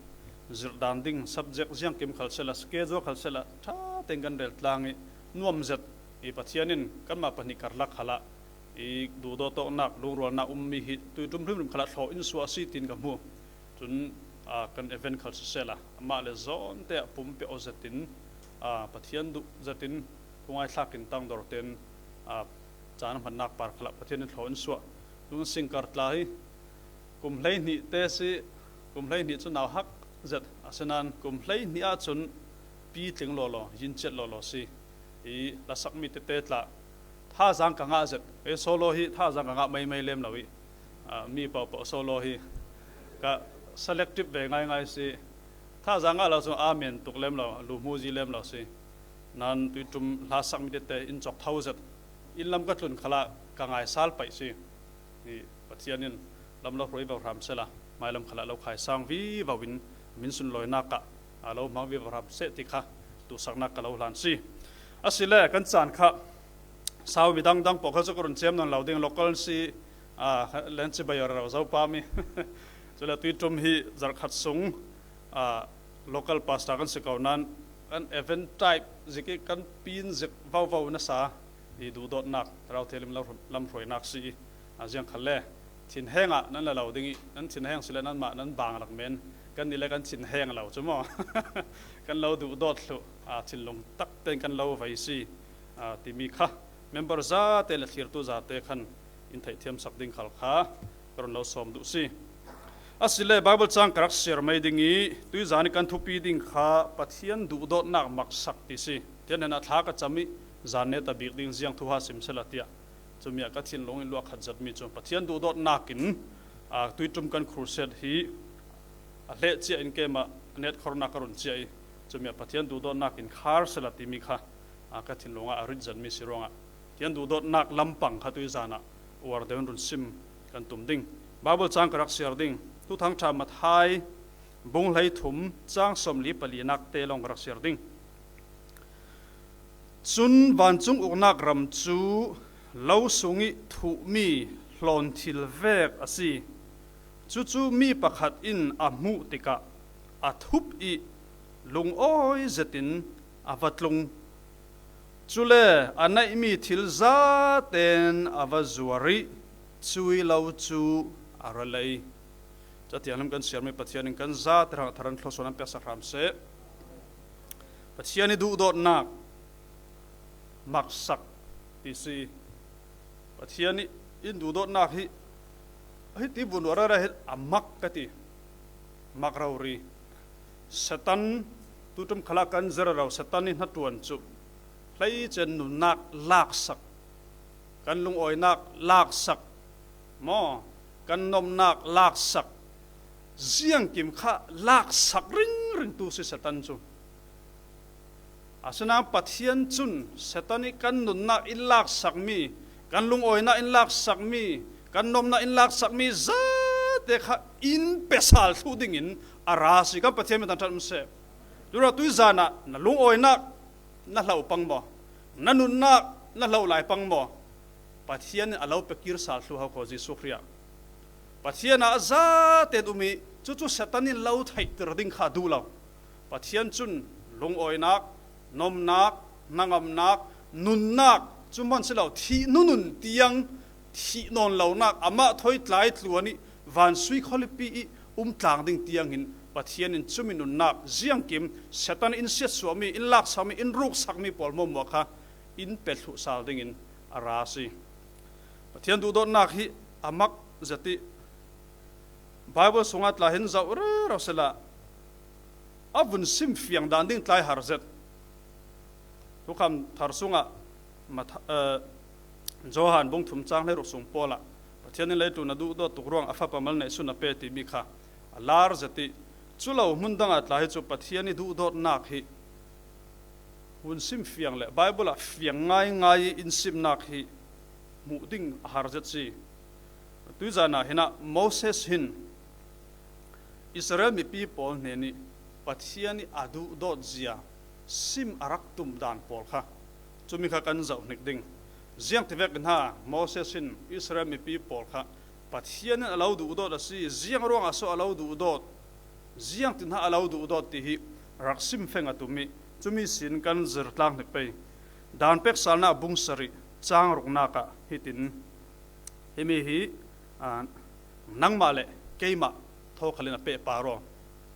zirh dan ding subject ziangkim khal sela, schedule khal sela, ṭha tein kan rel tlang i, nuam zet i Pathian in kanmah pahnih karlak khalah i duhdawt awknak, lungrualnak ummi hi tuiṭum hrimhrim khalah thlawh in suah a si tiin ka hmu. Cun, a, kan event khal sisela, amah le zawnte ah pumpiak aw zetin, a, Pathian duh zetin, thungai thlak in tangdor ten, a, caan hmannak par khalah Pathian in thlawh in suah. Tun singkar tla hi kum hleihnih te si, kum hleihnih cu nauhak zet a si nain kum hleihnih ahcun pi tling lawlaw, yin ciat lawlaw si. I hlasak mi tete tla, thazaang ka ngah zet. Ei solo hi thazaang ka ngah maimai lem lo i, a, mi pohpoh solo hi ka selective ve ngaingai si. Thazaang ngah lo cun amen tuk lem lo, luhmuzi lem lo si. Nain tuiṭum hlasak mi tete in cawk tho zet. Inn lam ka tlun khalah ka ngaisal paih si. I Pathian in lam lo hruai vo hram sela, hmailam khalah lo khaisang vivo in min sunlawinak ah a lo hmang vivo hram seh ti kha duhsaknak ka lo hlan si. Asile kan caan kha sau mi dangdang pawl kha cu ka run cem nawn lo ding, local si, a, lenci bai rero zo pa mi. Cule tuiṭum hi zarhkhat sung, a, local pastor kan si ko nain kan event type zik i kan pin zik vovo nasa i duhdawtnak, Thlarau Thianghlim lam hruainak si i, a, ziang khalle thinheng ah nan la lo ding i, nan thinheng sile nanmah nan bang lak men, kan nih le kan thinheng lo cu maw? Kan lo duhdawt thluh, a, thinlung tak tein kan lo vei si, a, timi kha member zate le thlirtu zate khan in theihthiamsak ding khal kha ka run lo sawm duh si. Asile Bible cang ka rak siar mai ding i, tuizan i kan thupi ding kha Pathian duhdawtnak maksak ti si. Pathian hnenah thla ka cam i, zan neta bik ding ziang thuha sim sela tiah, cumi ah ka thinlung in luah khat zetmi cu Pathian duhdawtnak in, aa, tuiṭum kan crusade hi a hleh ciah in keimah netkhornak ka run ciah i, cumi ah Pathian duhdawtnak in khar sela timi kha, aa, ka thinlung ah a rit zetmi si ruangah Pathian duhdawtnak lampang kha tuizan ah uar deuh in run sim kan tum ding. Bible cang ka rak siar ding. Thuthang ṭha Matthai bung hleithum cang sawmli palinak te lawng ka rak siar ding. Cun vancung uknak ram cu lo sung i thuhmi hlawn thil vek a si. Cucu mi pakhat in a hmuh tikah a thup i lungawi zetin a va tlung. Cule a neihmi thil zaten a va zuar i cui lo cu a ra lei. Cathianghlim kan siarmi Pathian in kan zate hrangah thar in thluasuah an peksak hram seh. Pathian i duhdawtnak maksak ti si. Pathian i in duhdawtnak hi hiti vun ruah rero hi a mak ka ti. Mak rori. Satan tuṭum khalah kan zir rero, Satan i hnaṭuan cu hleicen nunnak laksak, kan lungawinak laksak, maw, kan nomnak laksak, ziangkim kha laksak ringring tu si Satan cu. Asinain Pathian cun Satan i kan nunnak in laksakmi, kan lungawinak in laksakmi, kan nomnak in laksakmi zate kha in pe sal thluh dingin a ra si. Kan Pathian min thangṭhat um seh. Cun tuizan ah na lungawinak na hlo pang maw? Na nunnak na hlo lai pang maw? Pathian in a lo pe kir sal thluh ho kho Jesuh Khrih ah. Pathian ah a zate in um i cucu Satan in lo theihter ding kha a duh lo. Pathian cun lungawinak, nomnak, hnangamnak, nunnak, cu hman si lo, thih nunun tiang, thih nawn lonak, amah thawi tlai tluan i vansui khualipi i um tlang ding tiang hin Pathian in cumi nunnak ziangkim Satan in siatsuahmi, in laksakmi, in ruksakmi pawl hmuahhmuah kha in pe thluh sal dingin a ra a si. Pathian duhdawtnak hi a mak zet i Bible sungah tla hin zoh rero sela, a vun sim fiang dan ding tlai har zet. Thukham thar sungah Matha-, eh, Johan bung thum cang hleiruk sung pawl ah Pathian in leitlun a duhdawt tuk ruang a fapa mal neihsun a pe timi kha a lar zet i, cu lo hmun dangah tla hi cu Pathian i duhdawtnak hi vun sim fiang le Bible ah fiang ngaingai i in simnak hi hmuh ding a har zet si. Tuizan ah hin ah Moses hin Israel mipi pawl hnen i Pathian i a duhdawt zia sim a rak tum dan pawl kha, cumi kha kan zoh hnik ding. Ziang ti vekin ha Moses in Israel mipi pawl kha Pathian in a lo duhdawt a si, ziang ruangah so a lo duhdawt, ziang tin ha a lo duhdawt ti hi rak sim feng a tum i, cumi sin kan zir tlak hnik pei. Dan peksalna bung sarih, chang ruknakah hitin, himi hi, a, nangmah le keimah thawkhalin a pehpar aw,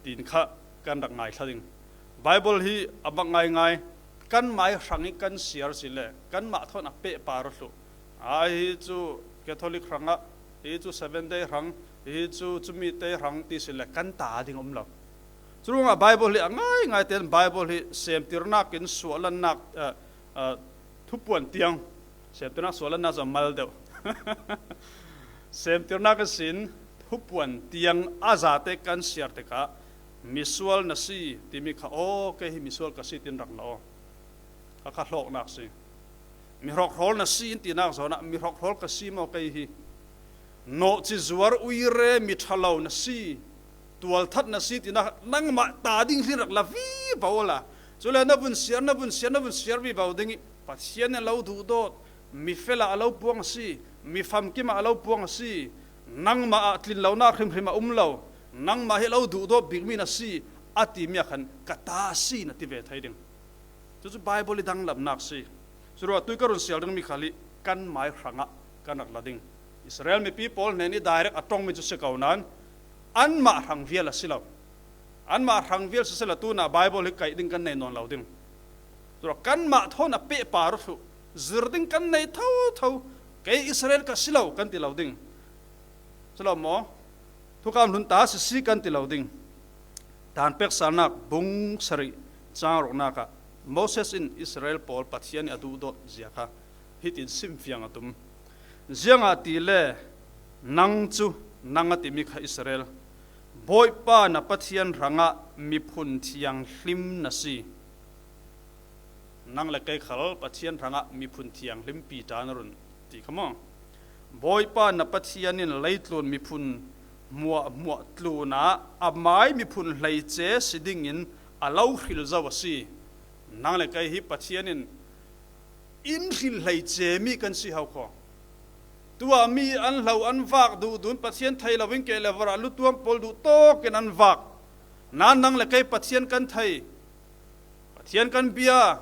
tin kha kan rak ngaithla ding. Bible hi a mak ngaingai, kan mai hrang i kan siar si le, kanmah thawn a pehpar aw thluh. A hi cu Catholic hrangah, hi cu Seven Day hrang, hi cu cumi te hrang ti si le, kan ta ding a um lo. Curuangah Bible hi a ngaingai tein Bible hi semtirnak in suahlannak, eh, eh, thupuan tiang, semtirnak suahlannak zong mal deuh. Semtirnak ihsin thupuan tiang a zate kan siar tikah misual na si timi kha, aw, kei hi misual ka si tin rak na aw. A kha hlawknak si. Mi hrokhrawl na si in tinak zawnah mi hrokhrawl ka si maw kei hi? Nawhci zuar uire mi ṭha lo na si, tualthat na si tinak nangmah ta ding hlin rak la vivo awla. Cule na vun siar, na vun siar, na vun siar vivo ding i Pathian in lo duhdawt, mi fel ah a lo puang a si, mi famkim ah a lo puang a si, nangmah ah tlin lonak hrimhrim a um lo, nangmah hi lo duhdawt bikmi na si, a timi ah khan ka ta si na ti ve thei ding. Cucu Bible i danglamnak si. Curuah tui ka run sial dingmi khal hi kan mai hrangah kan rak la ding. Israel mipi pawl hnen i direct a ṭongmi cu si ko nain anmah hrang vial a si lo. Anmah hrang vial sisela tunah Bible hi kaih ding kan nei nawn lo ding. Curuah kanmah thawn a pehpar aw thluh, zir ding kan nei thotho. Kei Israel ka si lo kan ti lo ding. Si lo maw? Thukam hlun ta sisi kan ti lo ding. Dan peksalnak bung sarih chang ruknakah Moses in Israel pawl Pathian i a duhdawt zia kha hitin simfiang a tum. Ziangahtile nang cu, nang a timi kha Israel, Bawipa na Pathian hrangah miphun thianghlim na si. Nang le kei khal Pathian hrangah miphun thianghlim Peter na run ti kha maw? Bawipa na Pathian in leitlun miphun hmuahhmuah tlunah a mai miphun hleice si dingin a lo hril zo a si. Nang le kei hi Pathian in in hril hleice mi kan si ho kho. Tuah mi an hlo an vak duhdun Pathian thei loin keh le varah lutuam pawl duh tawkin an vak. Nan nang le kei Pathian kan thei. Pathian kan bia,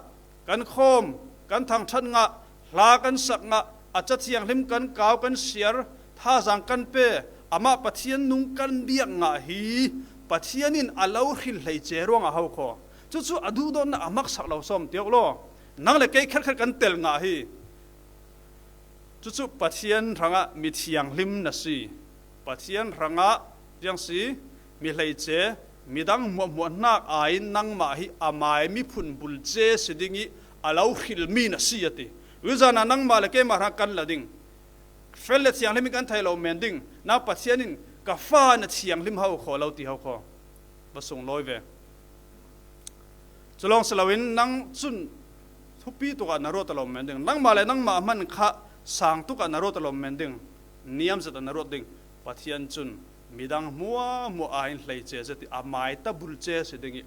kan khawm, kan thangṭhat ngah, hla kan sak ngah, a Ca Thianghlim kan kau kan siar, thazaang kan pe, amah Pathian nung kan biak ngah hi Pathian in a lo hril hleice ruangah ho kho. Cucu a duhdawtnak a maksak lo sawm tiok law, nang le kei kherkher kan tel ngah hi. Cucu Pathian hrangah mi thianghlim na si. Pathian hrangah tiang si, mi hleice, midang hmuahhmuah hnak aiin nangmah hi a mai miphun bulce si ding i a lo hrilmi na si a ti. Uizana nangmah le keimah hrang kan la ding. Fel le thianghlim in kan thei lo men ding. Na Pathian in ka fa na thianghlim ho kho lo ti ho kho. Va sunglawi ve. Culawng si loin nang cun thupi tukah na ruat a lawm men ding. Nangmah le nangmah hman kha sang tukah na ruat a lawm men ding. Niam zet ah na ruat ding. Pathian cun midang hmuahhmuah aiin hleice zet i a mai ta bulce si ding i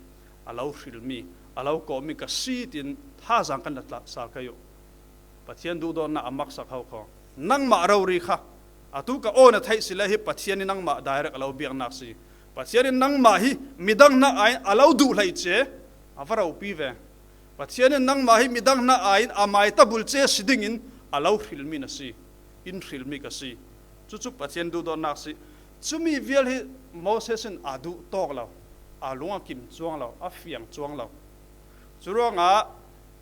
a lo hrilmi, a lo kawhmi ka si tiin thazaang kan la tla sal kei uh. Pathian duhdawtnak a maksak ho kho. Nangmah rori kha atu ka aw na theih si le hi Pathian in nangmah direct a lo biaknak si. Pathian in nangmah hi midang hnak aiin a lo duh hleice, a va ropi ve. Pathian in nangmah hi midang hnak aiin a mai ta bulce si dingin a lo hrilmi na si. In hrilmi ka si. Cucu Pathian duhdawtnak si. Cumi vial hi Moses in a duh tawk lo, a lung a kim cuang lo, a fiang cuang lo. Curuangah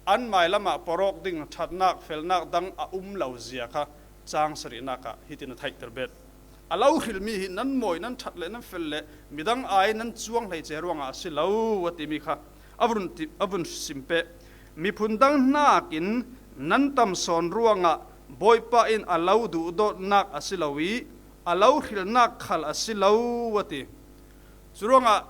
an mailam ah porawk ding ṭhatnak, felnak dang a um lo zia kha cang sarihnak ah hitin a theihter bet. A lo hrilmi hi nan mawi, nan ṭhat le nan fel le midang ai nan cuang hleice ruangah a si lo a timi kha a vun ti, a vun sim peh. Miphun dang hnakin nan tam sawn ruangah Bawipa in a lo duhdawtnak a si lo i a lo hrilnak khal a si lo a ti. Curuangah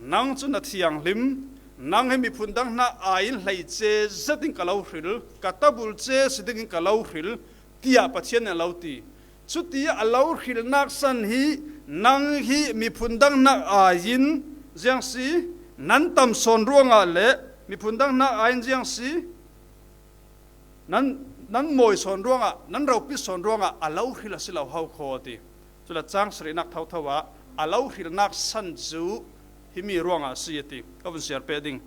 nang cu na thianghlim, nang hi miphun dang hna aiin hleice zetin ka lo hril, ka tabulce si dingin ka lo hril, tiah Pathian in a lo ti. Cuti a lo hrilnak san hi nang hi miphun dang hna aiin ziang si, nan tam sawn ruangah le Miphun dang hna aiin ziang si, nan, nan mawi sawn ruangah, nan ropi sawn ruangah a lo hril a si lo hau khaw a ti. Cule chang sarihnak thotho ah a lo hrilnak san cu himi ruangah a si a ti. Ka vun siar peh ding.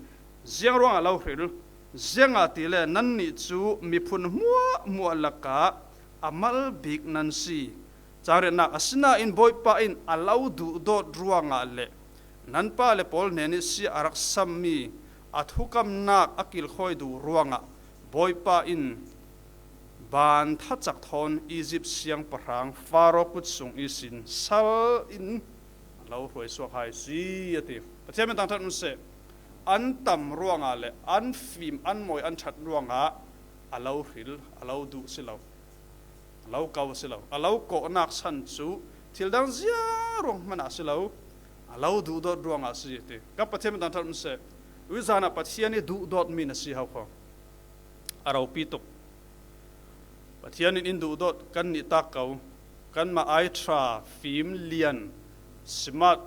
Ziang ruangah a lo hril? Ziangahtile nannih cu miphun hmuahhmuah lakah a mal bik nan si. Cang riatnak, asinain Bawipa in a lo duhdawt ruangah le nan pa le pawl hnen ih si a rak sammi a thukamnak a kilkhawi duh ruangah Bawipa in ban thacak thawn Izipt siangpahrang Faro kut sung ihsin sal in a lo hruaisuak hai si a ti. Pathian min thangṭhat hmanh seh. An tam ruangah le an fim, an mawi, an ṭhat ruangah a lo hril, a lo duh si lo. A lo ko a si lo. A lo kawhnak san cu thil dang ziang ruang hmanah a si lo. A lo duhdawt ruangah a si ti. Kan Pathian min thangṭhat hmanh seh. Tuizan ah Pathian ih duhdawtmi na si hau kho. A ropi tuk. Pathian in in duhdawt kan nih tak ko. Kanmah ai ṭha, fim, lian, smart,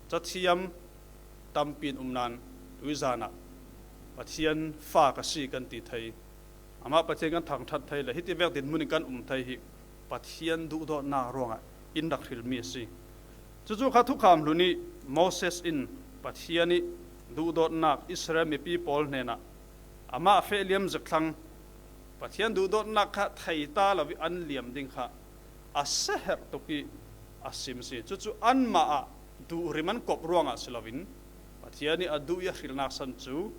cathiam tampi in um nain tuizan ah Pathian fa ka si kan ti thei. Amah Pathian kan thangṭhat thei le hiti vek dinhmun in kan um thei hi Pathian duhdawtnak ruangah in rak hrilmi a si. Cucu kha thukham hlun ih Moses in Pathian ih duhdawtnak Israel mipi pawl hnenah amah a feh liam zik thlang. Pathian duhdawtnak kha thei ta lo ih an liam ding kha a siaherh tuk ih a sim a si. Cucu anmah ah duhrim an kop ruangah si loin Pathian ih a duh ih a hrilnak san cu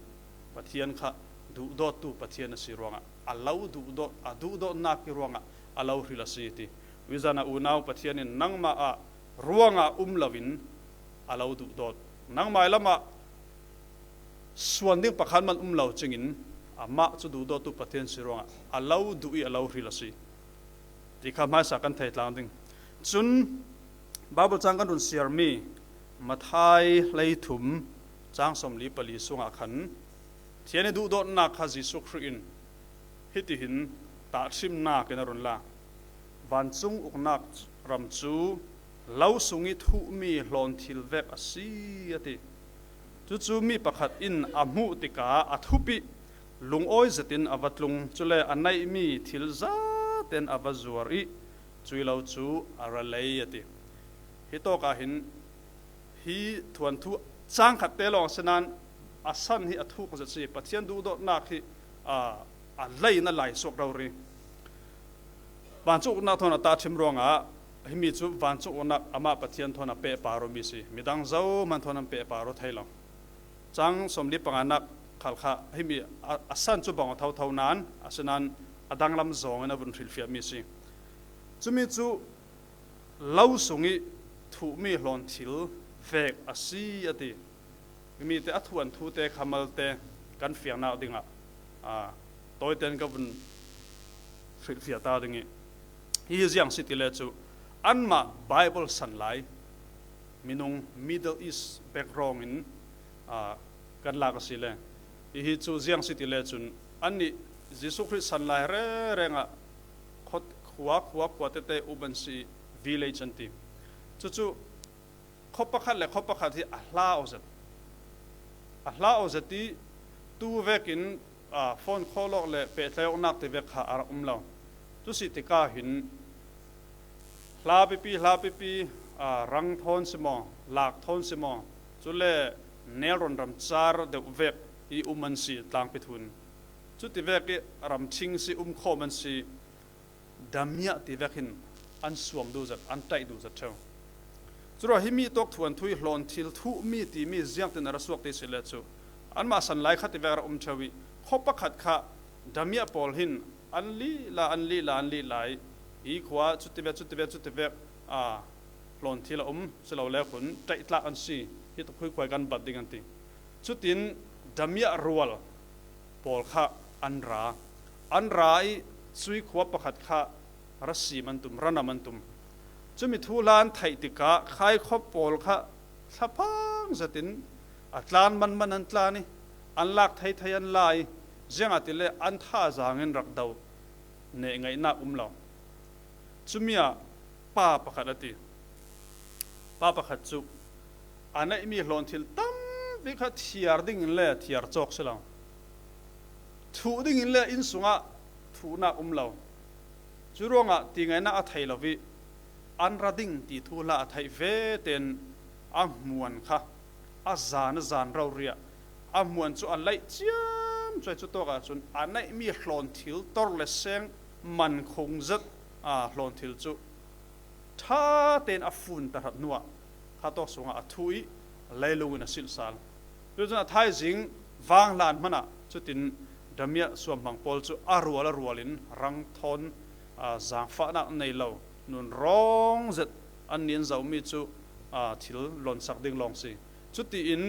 Pathian kha duhdawttu Pathian a si ruangah a lo duhdawt, a duhdawtnak ih ruangah a lo hril a si ti. Tuizan ah unau Pathian in nangmah ah ruangah um loin a lo duhdawt. Nangmah ih lamah suan ding pakhat man um lo cingin amah cu duhdawttu Pathian si ruangah a lo duh ih a lo hril a si ti kha hmaisa kan thei tlang ding. Cun Baibal cang kan run siarmi Matthai hleithum cang sawmli pali sungah khan Pathian ih duhdawtnak kha Jesuh Khrih in hitihin tahṭhimnak in a run la. Vancung uknak ram cu lo sung ih thuhmi hlawn thil vek a si, a ti. Cucu mi pakhat in a hmuh tikah a thup ih lungawi zetin a va tlung, cule a neihmi thil zaten a va zuar ih cuih lo cu a ra lei, a ti. Hi tawkah hin hi thuanthu cang khat te lawng a si nain a san hi a thuk zet si. Pathian duhdawtnak hi, aa, a lei in a laisuak rori. Vancung uknak thawn a tahṭhim ruangah himi cu vancung uknak amah Pathian thawn a pehpar awmi si. Midang zohman thawn an pehpar aw thei lo. Cang sawmli panganak khal kha himi a, a san cu bang aw thotho nain, asinain a danglam zawng in a vun hrilhfiahmi si. Cumi cu lo sung ih thuhmi hlawn thil vek a si, a ti. Mite a thuanthu te kha malte kan fiangnak dingah, aa, tawite in ka vun hrilhfiah ta ding ih, hi ziang si ti le cu anmah Baibal san lai minung Middle East background in, aa, kan lak a si le, hihi cu ziang si ti le cun annih Jesuh Khrih san lai rengreng ah khua, khua, khua, khua tete um an si, village an ti. Cucu khuapakhat le khuapakhat hi a hla aw zet. A hla aw zet ih tu vekin, aa, phone call awk le pehtlaih awknak ti vek kha a rak um lo. Cu si tikah hin hla pipi, hla pipi, aa, rang thawn si maw, lak thawn si maw, cule nelrawn ram car deuh vek ih um an si tlangpi thun. Cuti vek ih ramṭhing si, um khawm an si. Damiah ti vek hin an suang duh zet, an ṭaih duh zet ṭheu. Curuah himi tawk thuanthu ih hlawn thil thuhmi timi ziangtin a ra suak ti si le cu anmah san lai kha ti vek a ra um ṭheu ih khuapakhat kha damiah pawl hin an lih la, an lih la, an lih la ih hi khua cuti vek, cuti vek, cuti vek, aa, hlawn thil a um si lo le khun ṭaihtlak an si, hi tuk khuikhuai kan bat ding an ti. Cutin damiah rual pawl kha an ra. An ra ih cuih khua pakhat kha ra sim an tum, ra nam an tum. Cumi thuhla an theih tikah khaikhop pawl kha thlaphang zetin a tlan manman an tlan ih an lak theithei an la ih, ziangahtile an thazaang in rak do, neh ngaihnak um lo. Cumi ah pa pakhat a ti. Pa pakhat cu a neihmi hlawn thil tampi kha thiar dingin le thiar cawk si lo. Thuh dingin le inn sungah thuhnak um lo. Cu ruangah tingaina a thei lo i an ra ding ti thu hla a theih ve tein a hmuan kha a zan a zan rori ah a hmuan cu a laih ciamcuai. Cu tawk ahcun a neihmi hlawnthil tor le seng man khung zet, aa, hlawnthil cu ṭha tein a fun tahrat hnuah kha tawk sungah a thuh i leilung in a silh sal. Cucun a thaizing vang hlan hmanah cutin damiah suamhmang pawl cu a rual a rual in rang thawn, aa, zaangfahnak nei lo nun rawng zet an nin zomi cu, aa, thil lonsak ding lawng si. Cutiin,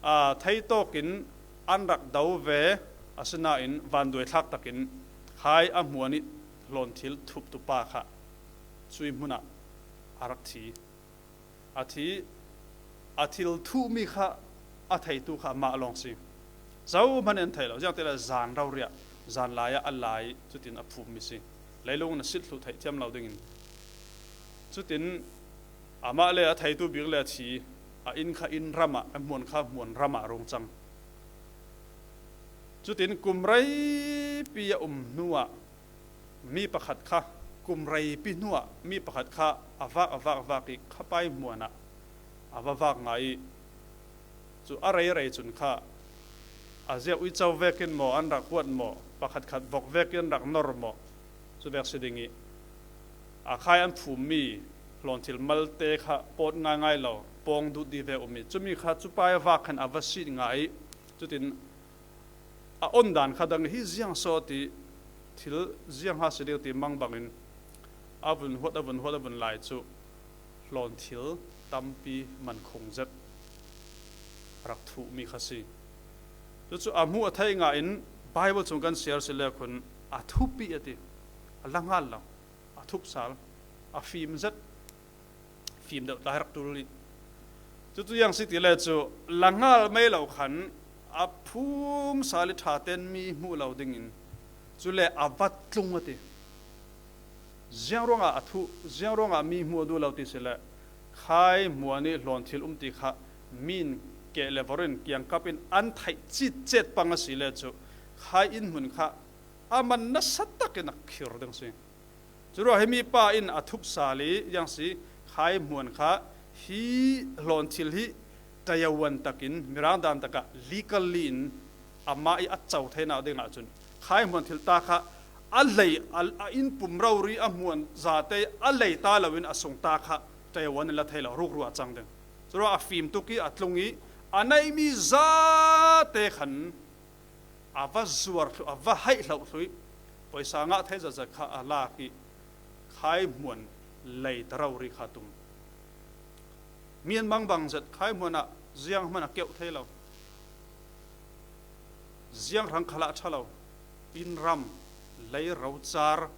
aa, theitawk in an rak do ve, asinain vanduaithlak takin khai a hmuan i hlawnthil thuptu pa kha cui hmunah a rak thi. A thi, a thil thuhmi kha a theitu kha amah lawng si. Zohman in thei lo, ziangtile zan rori ah, zan lai ah a lai, cutin a phummi si. Leilung in a silh thluh theih thiam lo dingin. Cutin amah le a theitu bik le a thi, a inn kha inn ram ah, a hmuan kha hmuan ram ah rung cang. Cutin kum reipi a um hnuah mi pakhat kha, kum reipi hnuah mi pakhat kha a vak, a vak, a vak i khapai hmuan ah a va vak ngai i, cu a rei rei cun kha a ziah uico vekin maw, an rak huat maw, pakhat khat vok vekin an rak nor maw, cu vek si ding i a khai an phummi hlawnthil malte kha pawt ngaingai lo, pawng dut dih ve um i, cumi kha cu pa i a vak khan a va sit ngai i, cutin a on dan kha dang hi ziang so ti, thil ziang ha si ding ti mang bangin a vun huat, a vun huat, a vun lai cu hlawnthil tampi man khung zet rak thuhmi kha si. Cucu a hmuh a theih ngah in Bible chung kan siar si le khun a thupi a ti, a la ngal lo, a thup sal, a fim zet, fim deuh ta rak tul i, cucu yang si ti le cu la ngal mei lo khan a phum sal i ṭha ten mi hmuh lo dingin cule a va tlung a ti. Ziang ruangah a thuh, ziang ruangah mi hmuh a duh lo ti si le, khai hmuan i hlawnthil um ti kha min keh le vor in kiangkap in an theih citcet pang a si le cu khai inn hmun kha a man nasa takin a khir ding si. Curuah himi pa in a thup sal i, ziang si, khai hmuan kha hi hlawnthil hi tayawan takin, mirang dan takah legally in amah i a co theinak dingah cun khai hmuan thil ta kha a hlei, a, a inn pum rori a hmuan zate a hlei ta loin a sung ta kha tayawan in la thei lo, rukru a cang ding. Curuah a fim tuk i a tlung i a neihmi zate khan a va zuar thluh, a va haih hloh thluh i, pawisa ngah thei zetzet kha a lak i, khai hmuan lei ta rori kha tum. Mi an mangbang zet khai hmuan ah ziang hman a keuh thei lo. Ziang hrang khalah ṭha lo. Inn ram, lei rocar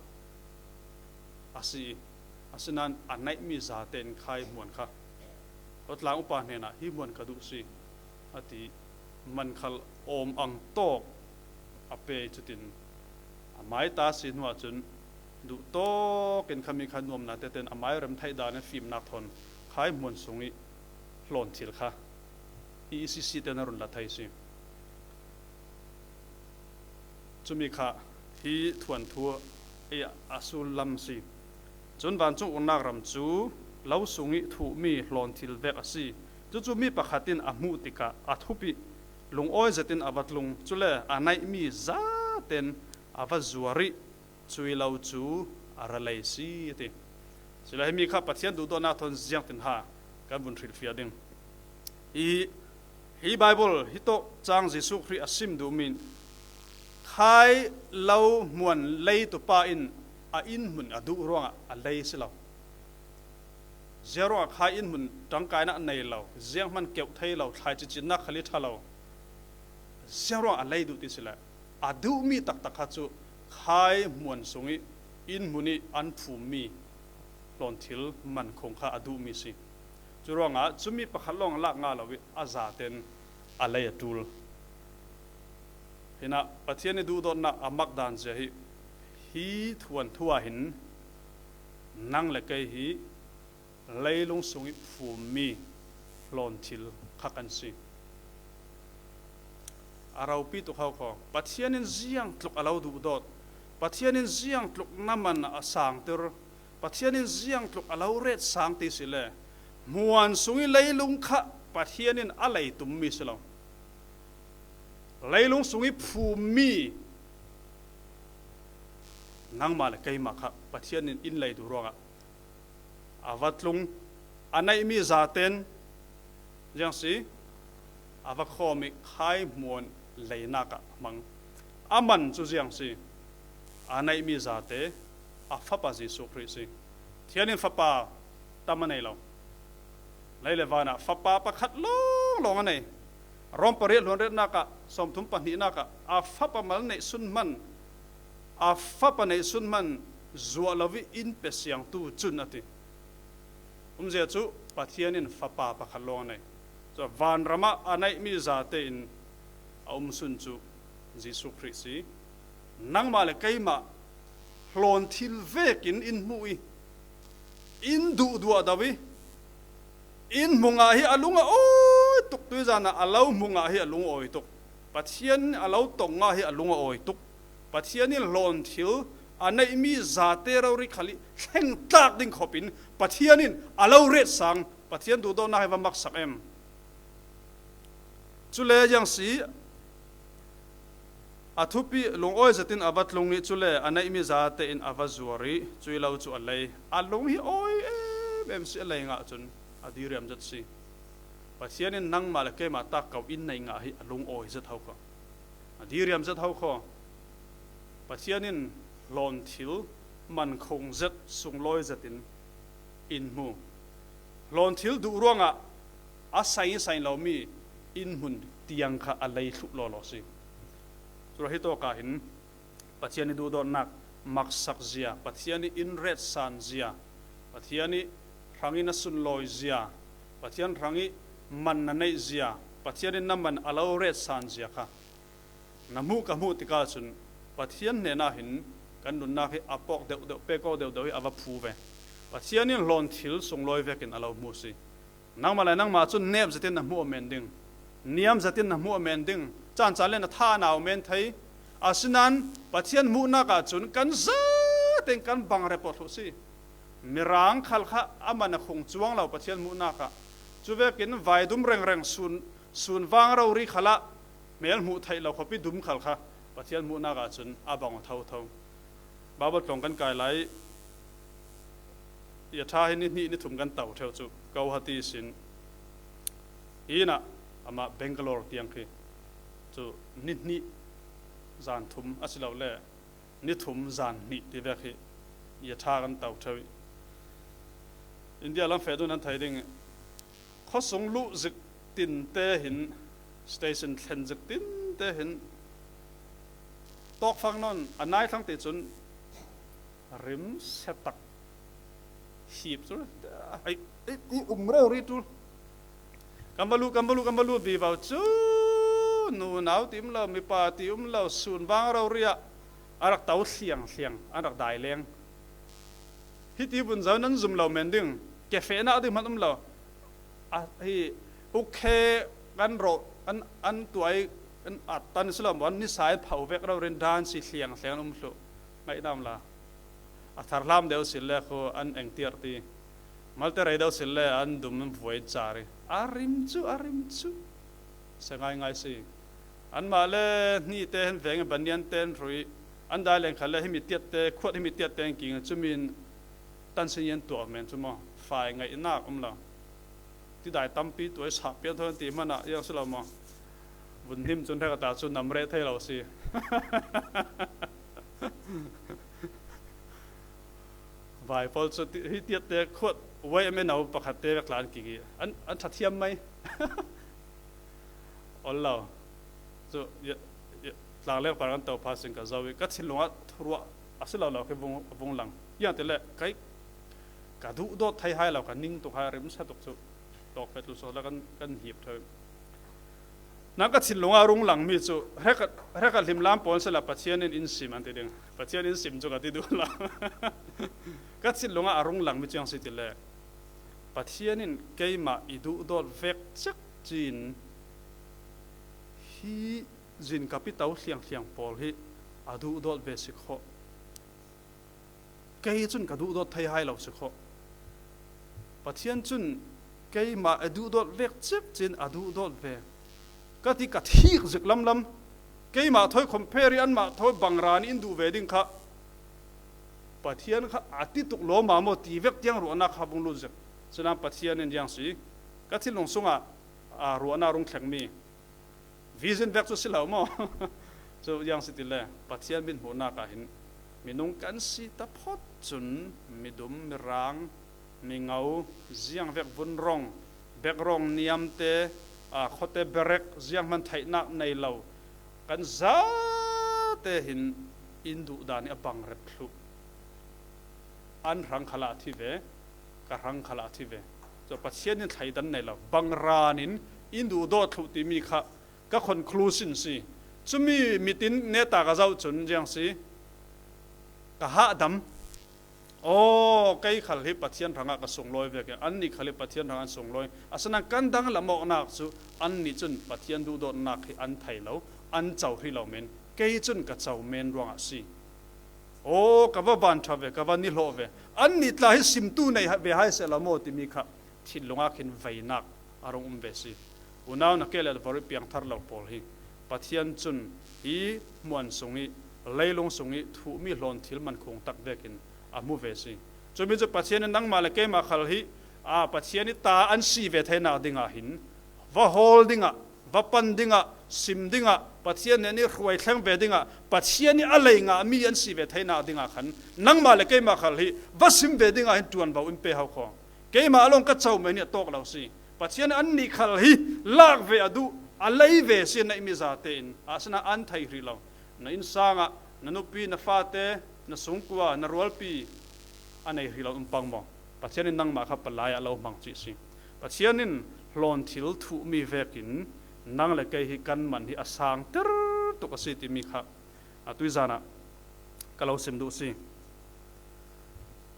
a si i, asinain a neihmi zate in khai hmuan kha khawtlang upa hnenah hi hmuan ka duh si, a ti. Mankhal awm ang tawk a pe i, cutin a mai ta si hnuah cun duh tawk in khami kha nuamna tete in a mai rem theih dan in fimnak thawn khai hmuan sung i hlawnthil kha i sisi te na run la thei si. Cumi kha hi thuanthu i a sullam si. Cun vancung uknak ram cu lo sung i thuhmi hlawnthil vek a si. Cucu mi pakhat in a hmuh tikah a thup i lungawi zetin a va tlung. Cule a neihmi zaten a va zuar i cui lo cu a ra lei si, a ti. Sila himi kha Pathian duhdawtnak thawn ziangtin ha kan vun hrilhfiah ding. I, hi Bible hi tawk cang Jesuh Khrih a sim duhmi in khai lo hmuan lei tupa in a inn hmun a duh ruangah a lei si lo. Ziang ruangah khai inn hmun ṭangkainak nei lo, zianghman keuh thei lo, thlaici cinnak khal i ṭha lo, ziang ruangah a lei duh ti si le a duhmi taktak kha cu khai hmuan sung i inn hmun i an phummi hlawnthil man khung kha a duhmi si. Curuangah cumi pakhat lawng a lak ngah lo i a zaten a lei a ṭul. Hinah Pathian i duhdawtnak a mak dan zia hi, hi thuanthu ah hin nang le kei hi leilung sung i phummi hlawnthil kha kan si. a ropi tuk hau khaw. Pathian in ziang tluk a lo duhdawt, Pathian in ziang tluk na man a sangtir, Pathian in ziang tluk a lo ret sang ti si le, hmuan sung i leilung kha Pathian in a lei tum mi si lo. Leilung sung i phum mi nangmah le keimah kha Pathian in in lei duh ruangah a va tlung, a neih mi zaten ziang si, a va khawm i khai hmuan leinak ah hmang. A man cu ziang si, a neih mi zate a Fapa Jesuh Khrih si. Pathian in Fapa tam a nei lo. Lei le vanah Fapa pakhat lawnglawng a nei. Rom pariat hluanriatnak ah, sawmthum pahnihnak ah, a Fapa mal neih sun hman, a Fapa neih sun hman zuah lo i in pe siangtu cun a ti. Umzia cu Pathian in Fapa pakhat lawng a nei. Cu vanram ah a neih mi zate in a um sun cu Jesuh Khrih si. Nangmah le keimah hlawn thil vekin in hmuh i, in duhduah do i, in hmu ngah hi a lung a awi tuk, tuizan ah a lo hmu ngah hi a lung a awi tuk. Pathian a lo tong ngah hi a lung a awi tuk. Pathian in hlawn thil a neih mi zate rori khal i thleng tlak ding khop in Pathian in a lo ret sang, Pathian duhdawtnak hi va maksak em? Cule ziang si, a thupi lungawi zetin a va tlung i, cule a neih mi zate in a va zuar i, cui lo cu a lei. A lung hi awi em em si, a lei ngah cun a diriam zet si. Pathian in nangmah le keimah tak ko in nei ngah hi a lungawi zet ho kho. A diriam zet ho kho. Pathian in hlawn thil man khung zet, sunglawi zetin in hmu. Hlawn thil duh ruangah a sain i sain lomi in hmun tiang kha a lei thluh lawlaw si. Cule hi tawk ah hin Pathian i duhdawtnak maksak zia, Pathian i in retsan zia, Pathian i hrang i na sunlawi zia, Pathian hrang i man na neih zia, Pathian in na man a lo retsan zia kha na hmuh, ka hmuh tikah cun Pathian hnenah hin kan nunnak hi a pawk deuhdeuh, pek awk deuhdeuh hi a va phu ve. Pathian in hlawn thil sunglawi vekin a lo hmu si. Nangmah le nangmah cun nep zetin na hmuh a men ding, niam zetin na hmuh a men ding, caan caan le na tha a nau men thei. Asinain Pathian hmuhnak ah cun kan zaten kan bang report thluh si. Mirang khal kha a man a khung cuang lo Pathian hmuhnak ah. Cuvekin vaidum rengreng sun, sun vang rori khalah hmel hmuh theih lo khuapi dum khal kha Pathian hmuhnak ah cun a bang aw thotho. Baibal tlawng kan kai lai i, a ṭha hi ni hnih ni thum kan to ṭheu cu, Kohati sin. Hi inah amah Bangalore tiang khi cu ni hnih zan thum a si lo le ni thum zan hnih ti vek hi i a ṭha kan to ṭheu i, India lam feh dun an thei ding i, khuasung luh zik tinte hin, station thlen zik tinte hin tawkfang nawn a nai thlang ti cun rim setak hip cu, ai, i, i um rori ṭul. Kan va luh, kan va luh, kan va luh vivo cu nunau ti um lo, mipa ti um lo, sun vang rori ah a rak to thliang thliang, a rak dai leng. Hiti vun zo nan zum lo men ding, ke fehnak ding hman um lo. A, hi, ukhe kan rawh, an, an tuai, an at tan si lo maw, an nisa in phau vek rori in dan si thliang thliang an um thluh. Ngaihna um la. A tharhlam deuh si le khu an engtiar ti. Malte rei deuh si le an dum an vuai car i. A rim cu, a rim cu. Se ngaingai si. Anmah le hni te hin veng i banyan te hin hrui. An dai leng khat le himi tiat te, khuat himi tiat te an king. Cumi in tan sin i an tuah men cu maw? Fai ngaihnak um lo. Tidai tampi tuai sah pian tho ti hmanah iang si lo maw? Vun hnim cun hrek a ta cu nam reh thei lo si. Vai pawl cu ti, hi tiat te khuat uai a meno pakhat te vek tla an kik i an, an ṭha thiam mai. Ol lo. Cu, ya, ya, tlangleng par kan to pha sin ka zo i ka thinlung ah thuruah a si lo lo khi vung, vung lang. Iang ti le kei ka duhdawt thei hai lo, ka ning tuk hai, rim sa tuk cu tawk phet lu so la kan, kan hip ṭheu. Nang ka thinlung ah rung lang mi cu, hrek a, hrek a hlim lam pawl sila Pathian in in sim an ti ding. Pathian in sim cu ka ti duh lo. Ka thinlung ah a rung lang mi cu iang si ti le, Pathian in keimah i duhdawt vek cek cin hi Zin ka pi to hlianghliang pawl hi a duhdawt ve si khawh. Kei cun ka duhdawt thei hai lo si khawh. Pathian cun keimah a duhdawt vek cipcin a duhdawt ve. Ka ti ka thik zik lamlam. Keimah thawi compare ih anmah thawi bang ran in duh ve ding kha Pathian kha a ti tuk lawma maw ti vek tiang ruahnak kha vung lut zik. Sinain Pathian in ziang si, ka thinlung sungah, aa, ruahnak rung thlengmi vision vek cu si lo maw? Cu ziang si tile Pathian mithmuhnak ah hin minung kan si taphawt cun midum, mirang, mingo, ziang vek vunrong, bekrawng niamte, aa, khuate berek, zianghman theihnak nei lo kan zate hin in duhdan hi a bang rep thluh. An hrang khalah a thi ve, ka hrang khalah a thi ve. Cu Pathian in thleidan nei lo, bang ran in in duhdawt thluh timi kha ka conclusion si. Cumi mitin neta ka zoh cun ziang si, ka hahdam. Aw, kei khal hi Pathian hrangah ka sunglawi vekin, annih khal hi Pathian hrangah an sunglawi. Asinain kan danglam awknak cu annih cun Pathian duhdawtnak hi an thei lo, an co hrih lo men, kei cun ka co men ruangah si. Aw, ka va van ṭha ve, ka va nihlawh ve. Annih tla hi simtu nei ve hai seh lo maw timi kha thinlung ah khin veinak a rung um ve si. Unau na ke le vori piangthar lo pawl hi Pathian cun hi hmuan sung ih, leilung sung ih thuhmi hlawn thil man khung tak vekin a hmu ve si. Cumi cu Pathian in nangmah le keimah khal hi, aa, Pathian ih ta an si ve theinak dingah hin va hawl dingah, va pan dingah, sim dingah, Pathian nen ih hruai thleng ve dingah, Pathian ih a lei ngahmi an si ve theinak dingah khan nangmah le keimah khal hi va sim ve dingah hin ṭuanvo in pe hau khaw. Keimah lawng ka co men hi a tawk lo si. Pathian annih khal hi lak ve a duh, a lei ve si a neihmi zate in, asinain an thei hrih lo. Na innsang ah na nupi, na fate, na sungkua, na rualpi a nei hrih lo um pang maw? Pathian in nangmah kha palai ah lo hmang cih si. Pathian in hlawn thil thuhmi vekin nang le kei hi kan man hi a sangter tuk a si timi kha a tuizan ah ka lo sim duh si.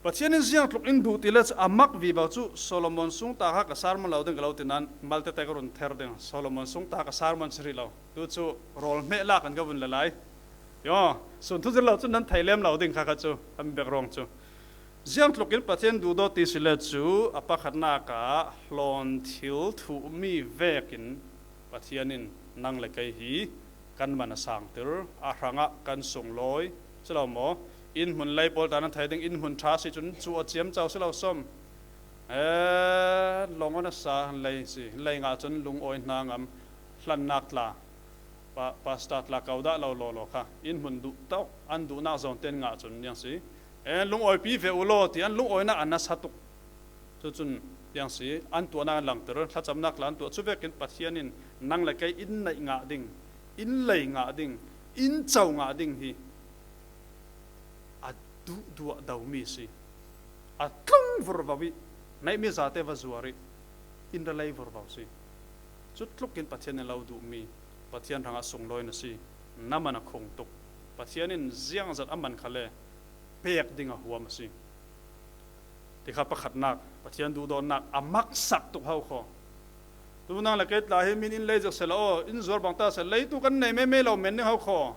Pathian in ziang tluk in duh ti le cu a mak vivo cu Solomon sungta kha ka sermon lo ding ka lo ti nain malte te ka run ther ding. Solomon sungta ka sermon si rih lo. Tu cu rawl hmeh lak in ka vun la lai. Yo, sun thu zir lo cu nan thei lem lo ding kha, kha cu, an bek rawng cu. Ziang tlukin Pathian duhdawt ti si le cu a pakhatnak ah hlawn thil thuhmi vekin Pathian in nang le kei hi kan man a sangtir, a hrangah kan sunglawi, si lo maw? Inn hmun lei pawl ta nan thei ding, inn hmun ṭha si cun cu a ciamco si lo sawm. E, lawng a nasa lei si, lei ngah cun lungawi hna ngam, hlannak tla, pa-, pastor tla ko dah lo lawlaw kha, inn hmun duh tawk, an duhnak zawn tein ngah cun niang si. E, lungawipi ve u law ti an lungawinak a nasa tuk. Cucun tiang si, an tuahnak an langter, thlacamnak tla an tuah. Cuvekin Pathian in nang le kei in neih ngah ding, in lei ngah ding, in co ngah ding hi a duhduah domi si. A tlung vurvo ih neihmi zate va zuar ih in ra lei vurvo si. Cutlukin Pathian in lo duhmi, Pathian hrangah sunglawi na si, na man a khung tuk. Pathian in ziangzat a man khale pek ding a huam a si. Tikha pakhatnak, Pathian duhdawtnak a maksak tuk ho kho. Tu nang le kei tla hi min in lei zek sehla aw, in zuar bang ta seh, leitu kan nei meme lo men ding ho kho.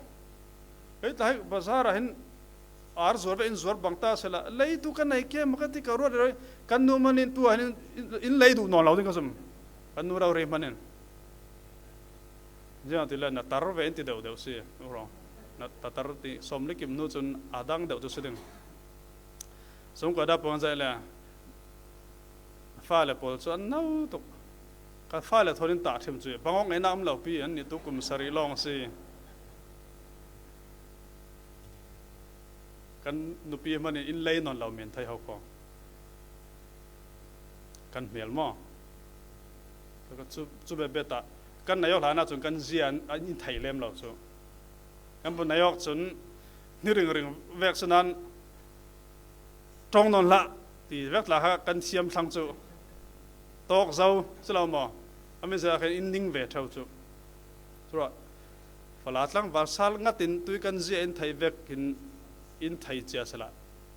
Kei tla hi bazar ah hin ar zuar ve, in zuar bang ta sehla, leitu kan nei ke ma ka ti ka ruat rih, kan nu manin tu ah hin in, in lei duh nawn lo ding ka zum. Kan nu rori manin. Ziang ti le na tar ve in ti deuh deuh si, uro. Na ta tar ti sawm le kim nu cun a dang deuh tu si ding. Sungkua dah puang zaih le fale pawl cu an no tuk. Ka fale thawn in tah ṭhim cu bangawk ngeihnak um lo pi, an nih tu kum sarih lawng a si. Kan nupi hmanh in in lei nawn lo men thei ho kho. Kan hmel maw? Cu, cu bebe tah kan nai awk hlan ahcun kan zia an, an in thei lem lo cu. Kan bu nai awk cun ni ringring vek si nan ṭong nawn hlah ti vek tla kha kan thiam thlang cu tawk zo si lo maw? A mi zia khin in ning ve ṭheu cu. Curuah fala tlangval sal ngat in tui kan zia in thei vek in, in thei cia sehla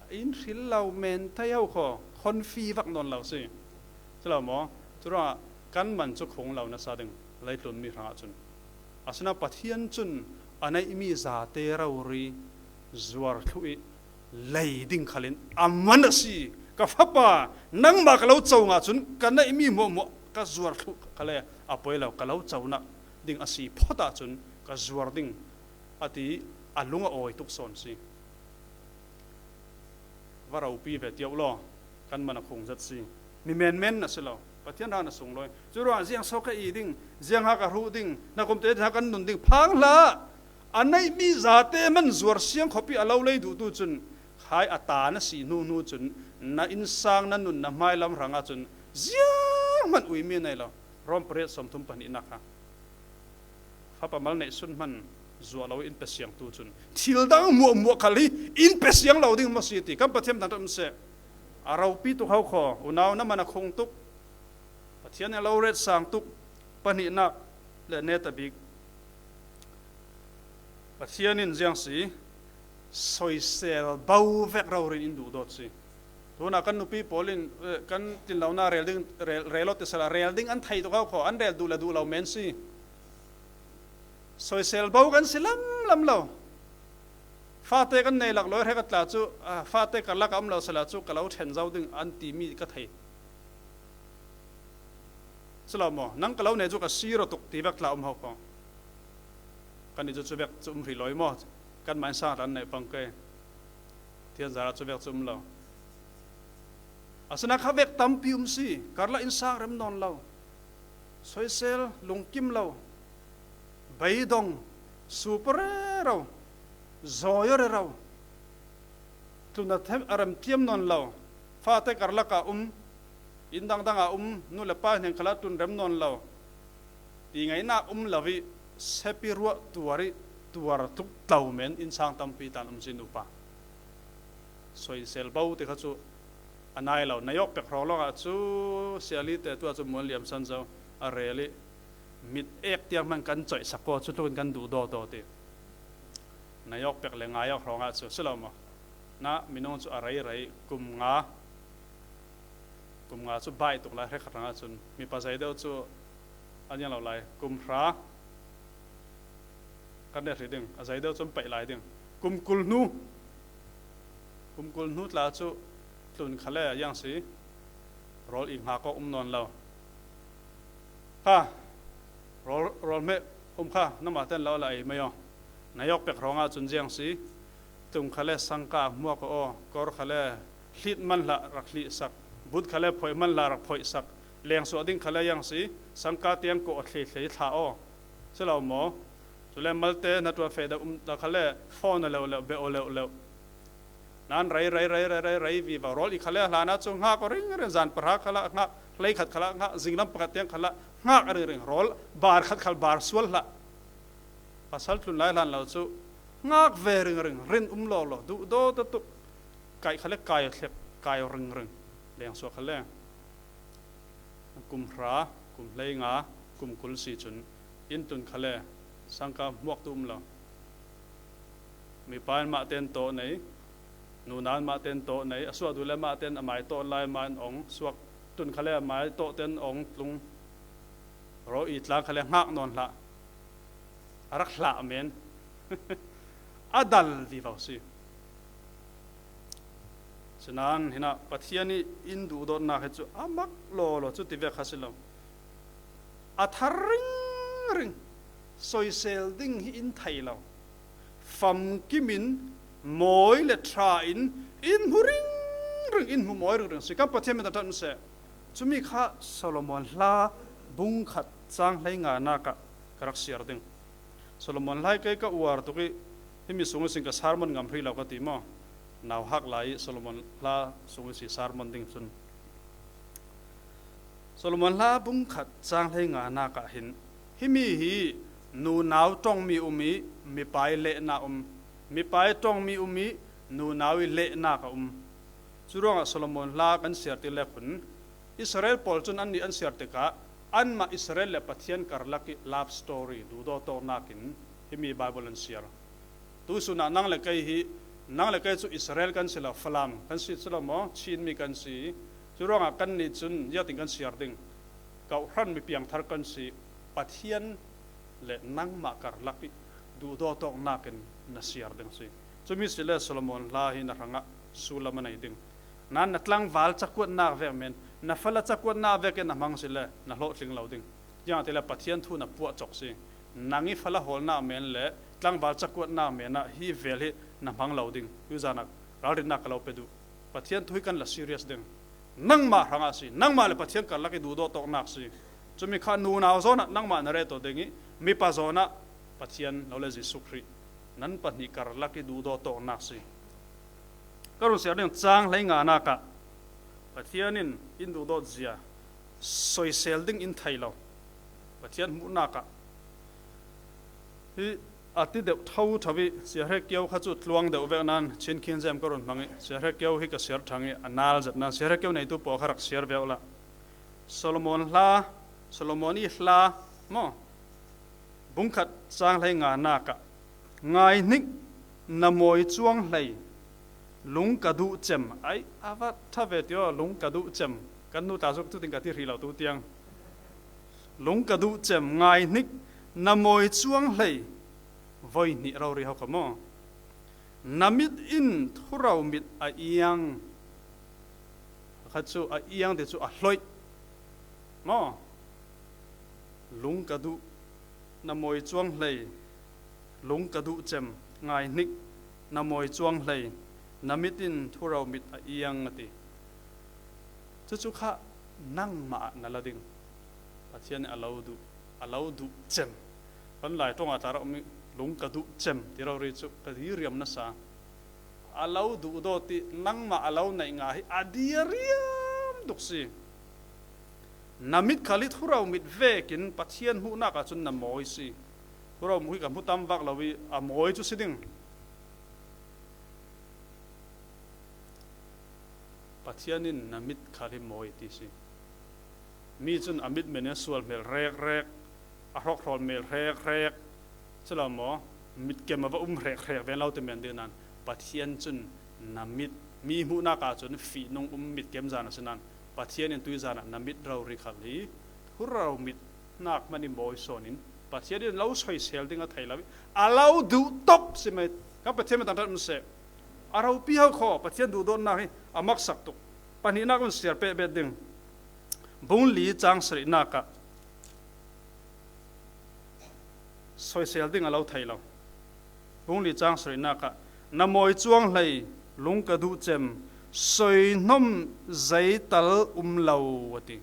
in hril lo men thei ho kho, khonfi vak nawn lo si. Si lo maw? Curuangah kan man cu khung lo nasa ding, leitlun mi hrangah cun. Asinain Pathian cun a neihmi zate rori zuar thluh ih lei ding khalin a man a si. Ka fapa, nangmah ka lo co ngah cun ka neihmi hmuahhmuah ka zuar thluh khal le a poi lo, ka lo co nak ding a si phot ahcun ka zuar ding, a ti. A lung a awi tuk sawn si. Va ropi ve tiah law, kan man a khung zet si. Mi menmen na si lo, Pathian hna na sunglawi. Curuangah ziang so ka i ding, ziang ha ka hruh ding, na kumte ha kan nun ding, phang hlah. A neihmi zate man zuar siang khawpi a lo lei duhtu cun, khai a ta na si hnu hnu cun, na innsang, na nun, na hmailam hrangah cun zianghman uimi nei lo. Rom pariat sawmthum pahnihnak kha. Fapa mal neih sun hman zuah lo in pe siangtu cun thil dang hmuahhmuah khal hi in pe siang lo ding maw si ti kan Pathian hna ṭan seh. A ropi tuk hau kho, unau na man a khung tuk. Pathian in a lo retsang tuk. Pahnihnak le neta bik. Pathian in ziang si, soisel bo vek rori in in duhdawt si. Tunah kan nupi pawl in, eh, kan tlinlonak rel ding, rel, rel awt ti sehla, rel ding an thei tuk hau kho, an rel duh le duh lo men si. Soisel bo kan si lamlam lo. Fate kan nei lak lawi hre ka tla cu, ah, fate karlak a um lo sehla cu ka lo ṭhen zo ding an timi ka thei. Si lo maw? Nang ka lo nei cu ka sir aw tuk ti vek tla um hau kho. Kan i cu cu vek cu um hrih lawi maw? Kan man sang ran nei pang ke. Thian zara cu vek cu um lo. Asinain kha vek tampi um si. Karlak in sang rem nawn lo. Soisel, lungkim lo. Beidong, supa rero, zawi rero. Tlun a them, a rem thiam nawn lo. Fate karlak ah um, inn dangdang ah um, nu le pa hnen khalah tlun rem nawn lo. Ti ngaihnak um lo ih sepi ruah tuar ih tuar tluk tlo men innsang tampi tan um si nupa. Soisel bo ti kha cu a nai lo. Na yawk pek hrawng lawngah cu siali te tuah cu mual liam san zo a rel ih mit ek tiang hman kan coihsak aw, cu tlukin kan duh dawdaw ti. Na yawk pek le ngai awk hrawngah cu si lo maw? Na minung cu a rei rei kum nga, kum nga cu baih tuk lai, hrekkhat hrangah cun mipa zei deuh cu an iang lo lai, kum hra kan reh hrih ding, a zei deuh cu an paih lai ding. Kum kul hnu, kum kul hnu tla cu tlun khale a iang si, rawl i hngak awk um nawn lo. Ha, rawl, rawl hmeh um kha, nangmah ten lo la ei mai aw. Na yawk pek hrawngah cun ziang si. Tlung khale sangka hmuak aw, kawr khale hlit man hlah rak hlihsak, but khale phoih man hlah rak phoihsak, lengsuah ding khale iang si, sangka tiang kawh a thlei thlei thlah aw. Si lo maw? Cule malte hna ṭuan feh deuh um ta khale fawn a leuh leuh, beh aw leuh leuh. Nan rei, rei, rei, rei, rei, rei vivo. Rawl i khale hlan ah cu hngak aw ringring, zan pahra khalah hngak, hleikhat khalah hngak, zinglam pakhat tiang khalah hngak ringring. Rawl bar khat khal bar sual hlah. Pasal tlun lai hlan lo cu hngak ve ringring, rin um lawlaw, duhdaw ta tuk. Kaih khale kai aw thlek, kai aw ringring. Lengsuah khale. Kum hra, kum hleinga, kum kul si cun inn tlun khale sangka hmuak tu um lo. Mipa in mah ten tawh nei, nunau in mah ten tawh nei, a suah duh le mah ten a mai tawh lai, mah in ong suak, tlun khale a mai tawh ten ong tlung, rawl i tlang khale hngak nawn hlah. A rak hlah men. A dal vivo si. Sinain hinah Pathian ih in duhdawtnak hi cu a mak lawlaw cu tivek kha si lo. A thar ringring, soisel ding hi in thei lo. Famkim in, mawi le ṭha in, in hmu ringring, in hmu mawi ringring si. Kan Pathian min a ṭan seh. Cumi kha Solomon hla bung khat cang hleinganak ah ka rak siar ding. Solomon hla hi kei ka uar tuk ih himi sung ihsin ka sermon ngam hrih lo ka ti maw? Nauhak lai ih Solomon hla sung ihsi sermon ding cun Solomon hla bung khat cang hleinganak ah hin himi hi nunau ṭongmi um ih mipa ih lehnak um, mipa ih ṭongmi um ih nunau ih lehnak a um. Curuangah Solomon hla kan siar ti le khun Israel pawl cun annih an siar tikah anmah Israel le Pathian karlak ih love story, duhdawtawknak in himi Baibal an siar. Tusun ah nang le kei hi, nang le kei cu Israel kan si lo, Falam kan si si lo maw? Chinmi kan si. Curuangah kannih cun ziatin kan siar ding? Kawhhran mi piangthar kan si. Pathian le nangmah karlak i duhdawt awknakin na siar ding si. Cumi si le Solomon hla hi na hrangah sullam a nei ding. Nan na tlangval cakuatnak vek men, na fala cakuatnak vekin na hmang si le na hlawhtling lo ding. Ziangahtile Pathian thu na puah cawk si. Nang i fala hawlnak men le tlangval cakuatnak men ah hi vel hi na hmang lo ding. Tuzan ah ralrinnak ka lo pe duh. Pathian thu hi kan la serious ding. Nangmah hrangah si, nangmah le Pathian karlak i duhdawt awknak si. Cumi kha nunau zawnah nangmah na ret aw ding i, mipa zawnah Pathian lo le Jesuh Khrih, nan pahnih karlak i duhdawt awknak si. Ka run siar ding, cang hleinganak ah Pathian in in duhdawt zia soisel ding in thei lo. Pathian hmuhnak ah hi a ti deuh tho tho i, Sia Hre Kio kha cu tluang deuh vek nan Chin Khin Zem ka run hmang i, Sia Hre Kio hi ka siar thang i, a nal zet nan Sia Hre Kio neitu pawl kha rak siar ve uh la. Solomon hla, Solomon i hla maw, bungkhat cang hleinganak ah, ngaihnik, na mawi cuang hlei, lung ka duh cem, ai, a va tha ve ti aw, lung ka duh cem, kan nu tla zuk tu ting ka ti hrih lo tu tiang. Lung ka duh cem, ngaihnik, na mawi cuang hlei, voi hnih rori ho kha maw. Na mit in thurau mit a iang, kha cu a iang ti cu a hloih maw. Lung ka duh, na mawi cuang hlei, lung ka duh cem, ngaihnik, na mawi cuang hlei, na mit in thurau mit a iang a ti. Cucu kha nangmah ah na la ding. Pathian nih a lo duh, a lo duh cem. Kan Lai ṭongah tla rak um i lung ka duh cem ti rori cu ka diriam nasa. A lo duhdawt i nangmah a lo neih ngah hi a diriam tuk si. Na mit khal hi thurau mit vekin Pathian hmuhnak ahcun na mawi si. Thurau mit hi ka hmu tam vak lo i a mawi cu si ding. Pathian in na mit khal hi mawi ti si. Mi cun a mit men in a sual hmel rek rek, a hrawkhrawl hmel rek rek, si lo maw? Mitkem a va um rek rek ven lo ti men ding nan, Pathian cun na mit, mi hmuhnak ahcun fihnung um mitkem zan a si nan, Pathian in tui zan ah na mit rori khal hi thurau mit nak hmanh i mawi sawn in Pathian in lo soisel ding a thei lo i a lo duh tok si mai. Kan Pathian min tangṭhat um seh. A ropi ho khaw Pathian duhdawtnak hi a maksak tuk. Pahnihnak un siar pehbet ding. Bung li cang sarihnak ah soisel ding a lo thei lo. Bung li cang sarihnak ah, na mawi cuang hlei, lung ka duh cem, soihnawm zeital um lo a ti.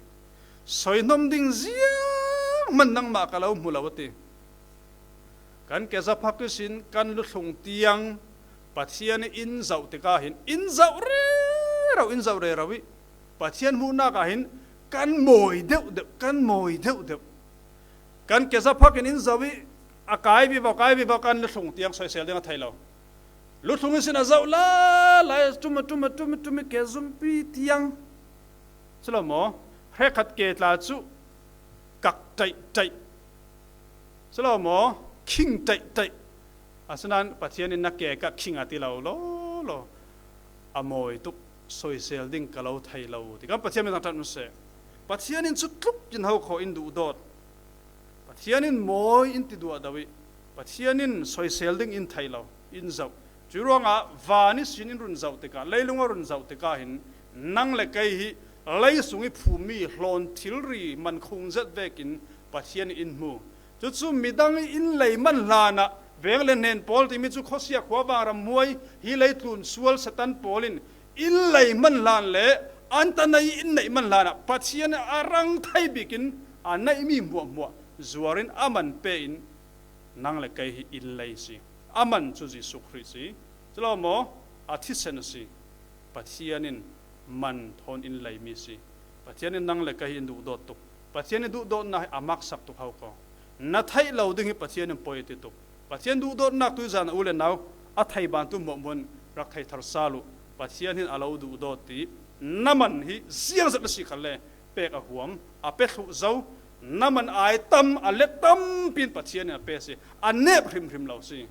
Soihnawm ding zianghman nangmah ka lo hmu lo a ti. Kan kezaphak ihsin kan luthlung tiang Pathian in in zoh tikah hin in zoh rero, in zoh rero i Pathian hmuhnak ah hin kan mawi deuhdeuh, kan mawi deuhdeuh. Kan kezaphak in in zoh i a kai vivo, kai vivo kan luthlung tiang soisel ding a thei lo. Luthlung ihsin a zoh la lai, a ṭum, a ṭum, a ṭum, a ṭum i ke zumpi tiang si lo maw? Hrekkhat ke tla cu kak ṭaih ṭaih si lo maw? Khing ṭaih ṭaih. Asinain Pathian in na ke ka khing a ti lo lo lo. A mawi tuk, soisel ding ka lo thei lo ti. Kan Pathian min tangṭhat un seh. Pathian in cu tluk in ho khaw in duhdawt. Pathian in mawi in ti duah do i Pathian in soisel ding in thei lo, in zoh. Cuih ruangah van ihsin in run zoh tikah, leilung a run zoh tikah hin nang le kei hi lei sung i phummi hlawn thilri man khung zet vekin Pathian in in hmu. Cucu midang i in lei man hlanah veng le hnen pawl timi cu khuasia, khuavang, ramhuai, hi leitlun sual, Satan pawl in in lei man hlan le an ta nei in neih man hlanah Pathian a rang thei bikin a neihmi hmuahhmuah zuar in a man pe in nang le kei hi in lei si. A man cu Jesuh Khrih si. Si lo maw? A thisen a si. Pathian in man thawn in leimi si. Pathian in nang le kei hi in duhdawt tuk. Pathian in duhdawtnak hi a maksak tuk ho ko. Na theih lo ding hi Pathian in poi a ti tuk. Pathian duhdawtnak tuizan a u le nau a thei bantu hmuahhmuah in rak thei thar sal uh. Pathian hin a lo duhdawt ti na man hi ziangzat na si khalle pek a huam, a pe thluh zo. Na man ai tam, a let tampi in Pathian in a pe si. A nep hrimhrim lo si.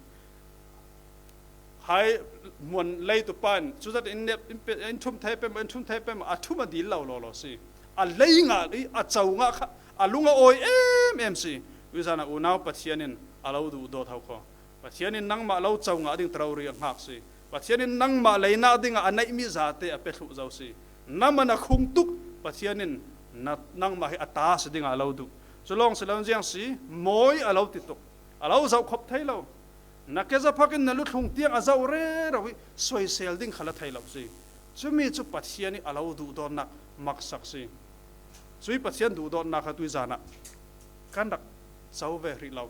Hai hmuan leitu pa in cuzat in nep, in pe, in thum thei pem, in thum thei pem, a thum a dil lo lawlaw si. A lei ngah i a co ngah kha a lung a awi em em si. Tuizan ah unau Pathian in a lo duhdawt ho khaw. Pathian in nangmah lo co ngah ding ta rori a hngak si. Pathian in nangmah leina dingah a neih mi zate a pia thluh zo si. Na man a khung tuk Pathian in na, nangmah hi a ta si dingah a lo duh. Cu lawng si lo ziang si, mawi a lo ti tuk. A lo zoh khop thei lo. Na ke zaphak in na luthlung tiang a zoh rero i soisel ding kha la thei lo si. Cumi cu Pathian i a lo duhdawtnak maksak si. Cui Pathian duhdawtnak kha tuizan ah kan rak co ve hrih lo,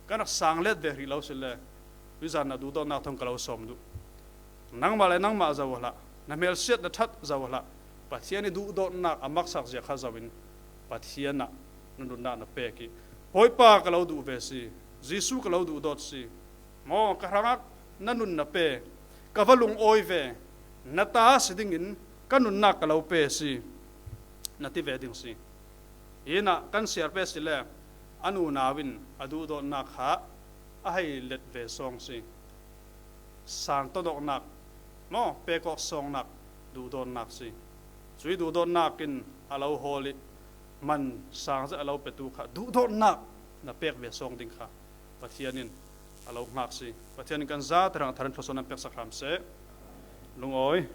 kan rak sang let ve hrih lo si le, tuizan ah duhdawtnak thawng ka lo sawm duh. Nangmah le nangmah zoh hlah, na hmelsiat na ṭhat zoh hlah, Pathian i duhdawtnak a maksak zia kha zoh in Pathian ah na nunnak na pek i, Bawipa ka lo duh ve si, Jesuh ka lo duhdawt si, maw ka hrangah na nun na pe, ka va lungawi ve, na ta si dingin ka nunnak ka lo pe si, na ti ve ding si. Hinah kan siar pe si le a nunau in a duhdawtnak kha a hei let ve sawng si. Sang tawdawknak maw, pek awk sawngnak duhdawtnak si. Cui duhdawtnak in a lo hawl i man sang zet a lo petu kha duhdawtnak na pek ve sawng ding kha Pathian in a lo hngak si. Pathian in kan zate hrang thar in thluasuah nan peksak hram seh. Lungawi.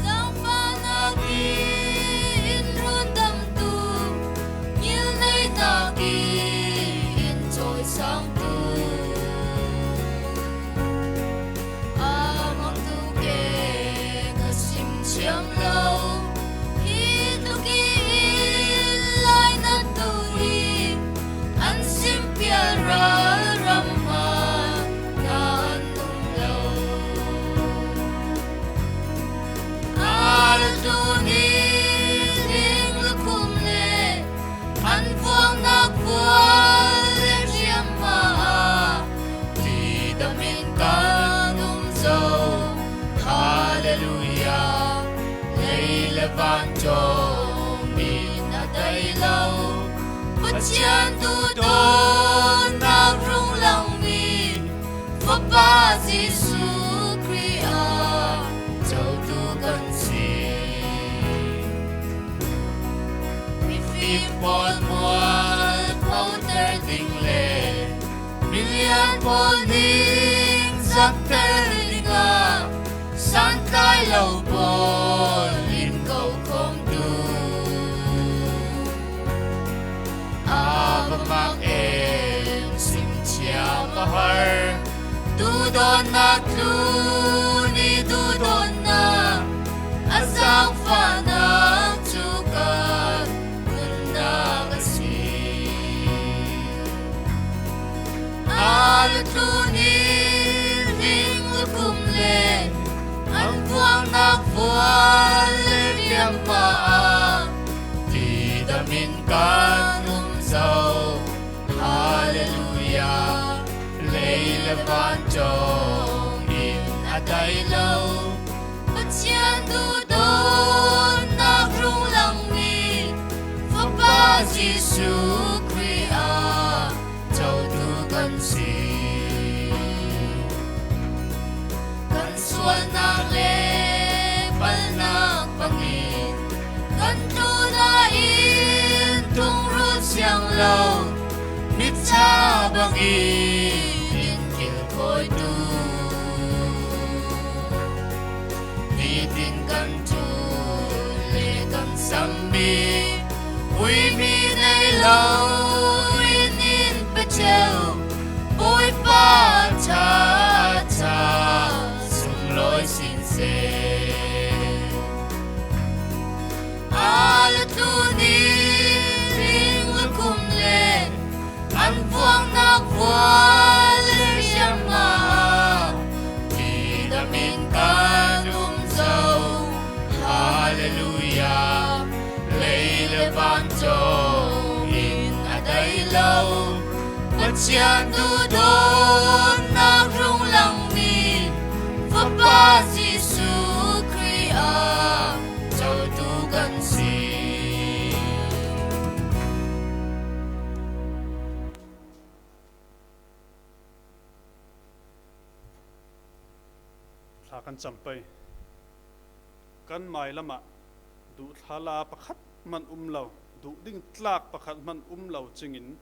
Zaangfahnak in rundamtu, ngilneihnak in cawisangtu, a mangtu ke ka sim thiam lo. Hi tluk i inn lainattu hi an simpial ralram ah na an um lo. A la tlun i ning le khum le an vuangnak vual le hriamhma ah tidam in kan um zo. Hallelujah. Lei le van ṭawng in a dai lo Pathian duhdawtnak rung langmi Fapa Jesuh Khrih ah cotu kan si. Mifim pawl mual photer ding le milian pawl ningzakter dingah santlai lo pawl in ko khawmtu a va mak em, simthiam a har duhdawtnak tlun i duhdawtnak a zaangfahnak cu kan nunnak a si. A la tlun i ning le khum le an vuangnak vual le hriamhma ah tidam in kan um zo. Hallelujah. Lei le van ṭawng in a dai lo Pathian duhdawtnak rung langmi Fapa Jesuh Khrih ah cotu kan si. Kan sualnak le palhnak bangin kan tlun ah inn tung rut siang lo, mitsa bangin in kilkhawitu. Nitin kan ṭul le kan sammi, uimi nei lo in in pe ṭheu, Bawipa ṭha ṭha sunglawi sin seh. Sian duhdawtnak rung langmi Fapa Jesuh Khrih ah cotu kan si. Thla kan cam pei. Kan mailamah duhthla la pakhat hman um lo, duh ding tlak pakhat hman um lo cingin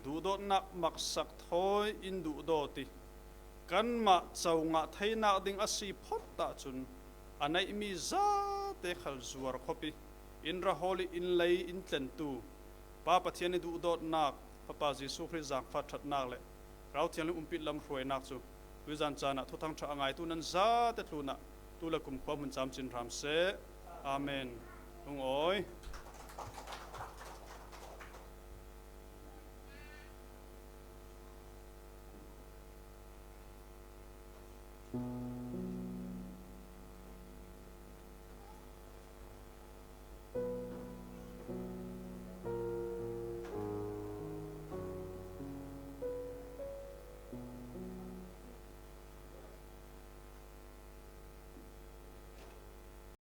duhdawtnak maksak thawi in duhdawt i kanmah co ngah theinak ding a si phot ahcun a neihmi zate khal zuar khop i in ra hawl i in lei in tlentu Pa Pathian i duhdawtnak, Fapa Jesuh Khrih zaangfah ṭhatnak le Rau Thianghlim umpilam hruainak cu tuizan caan ah Thuthang ṭha a ngaitu nan zate tlunah tu le kumkhua hmun camcin hram seh. Amen. Hung awi.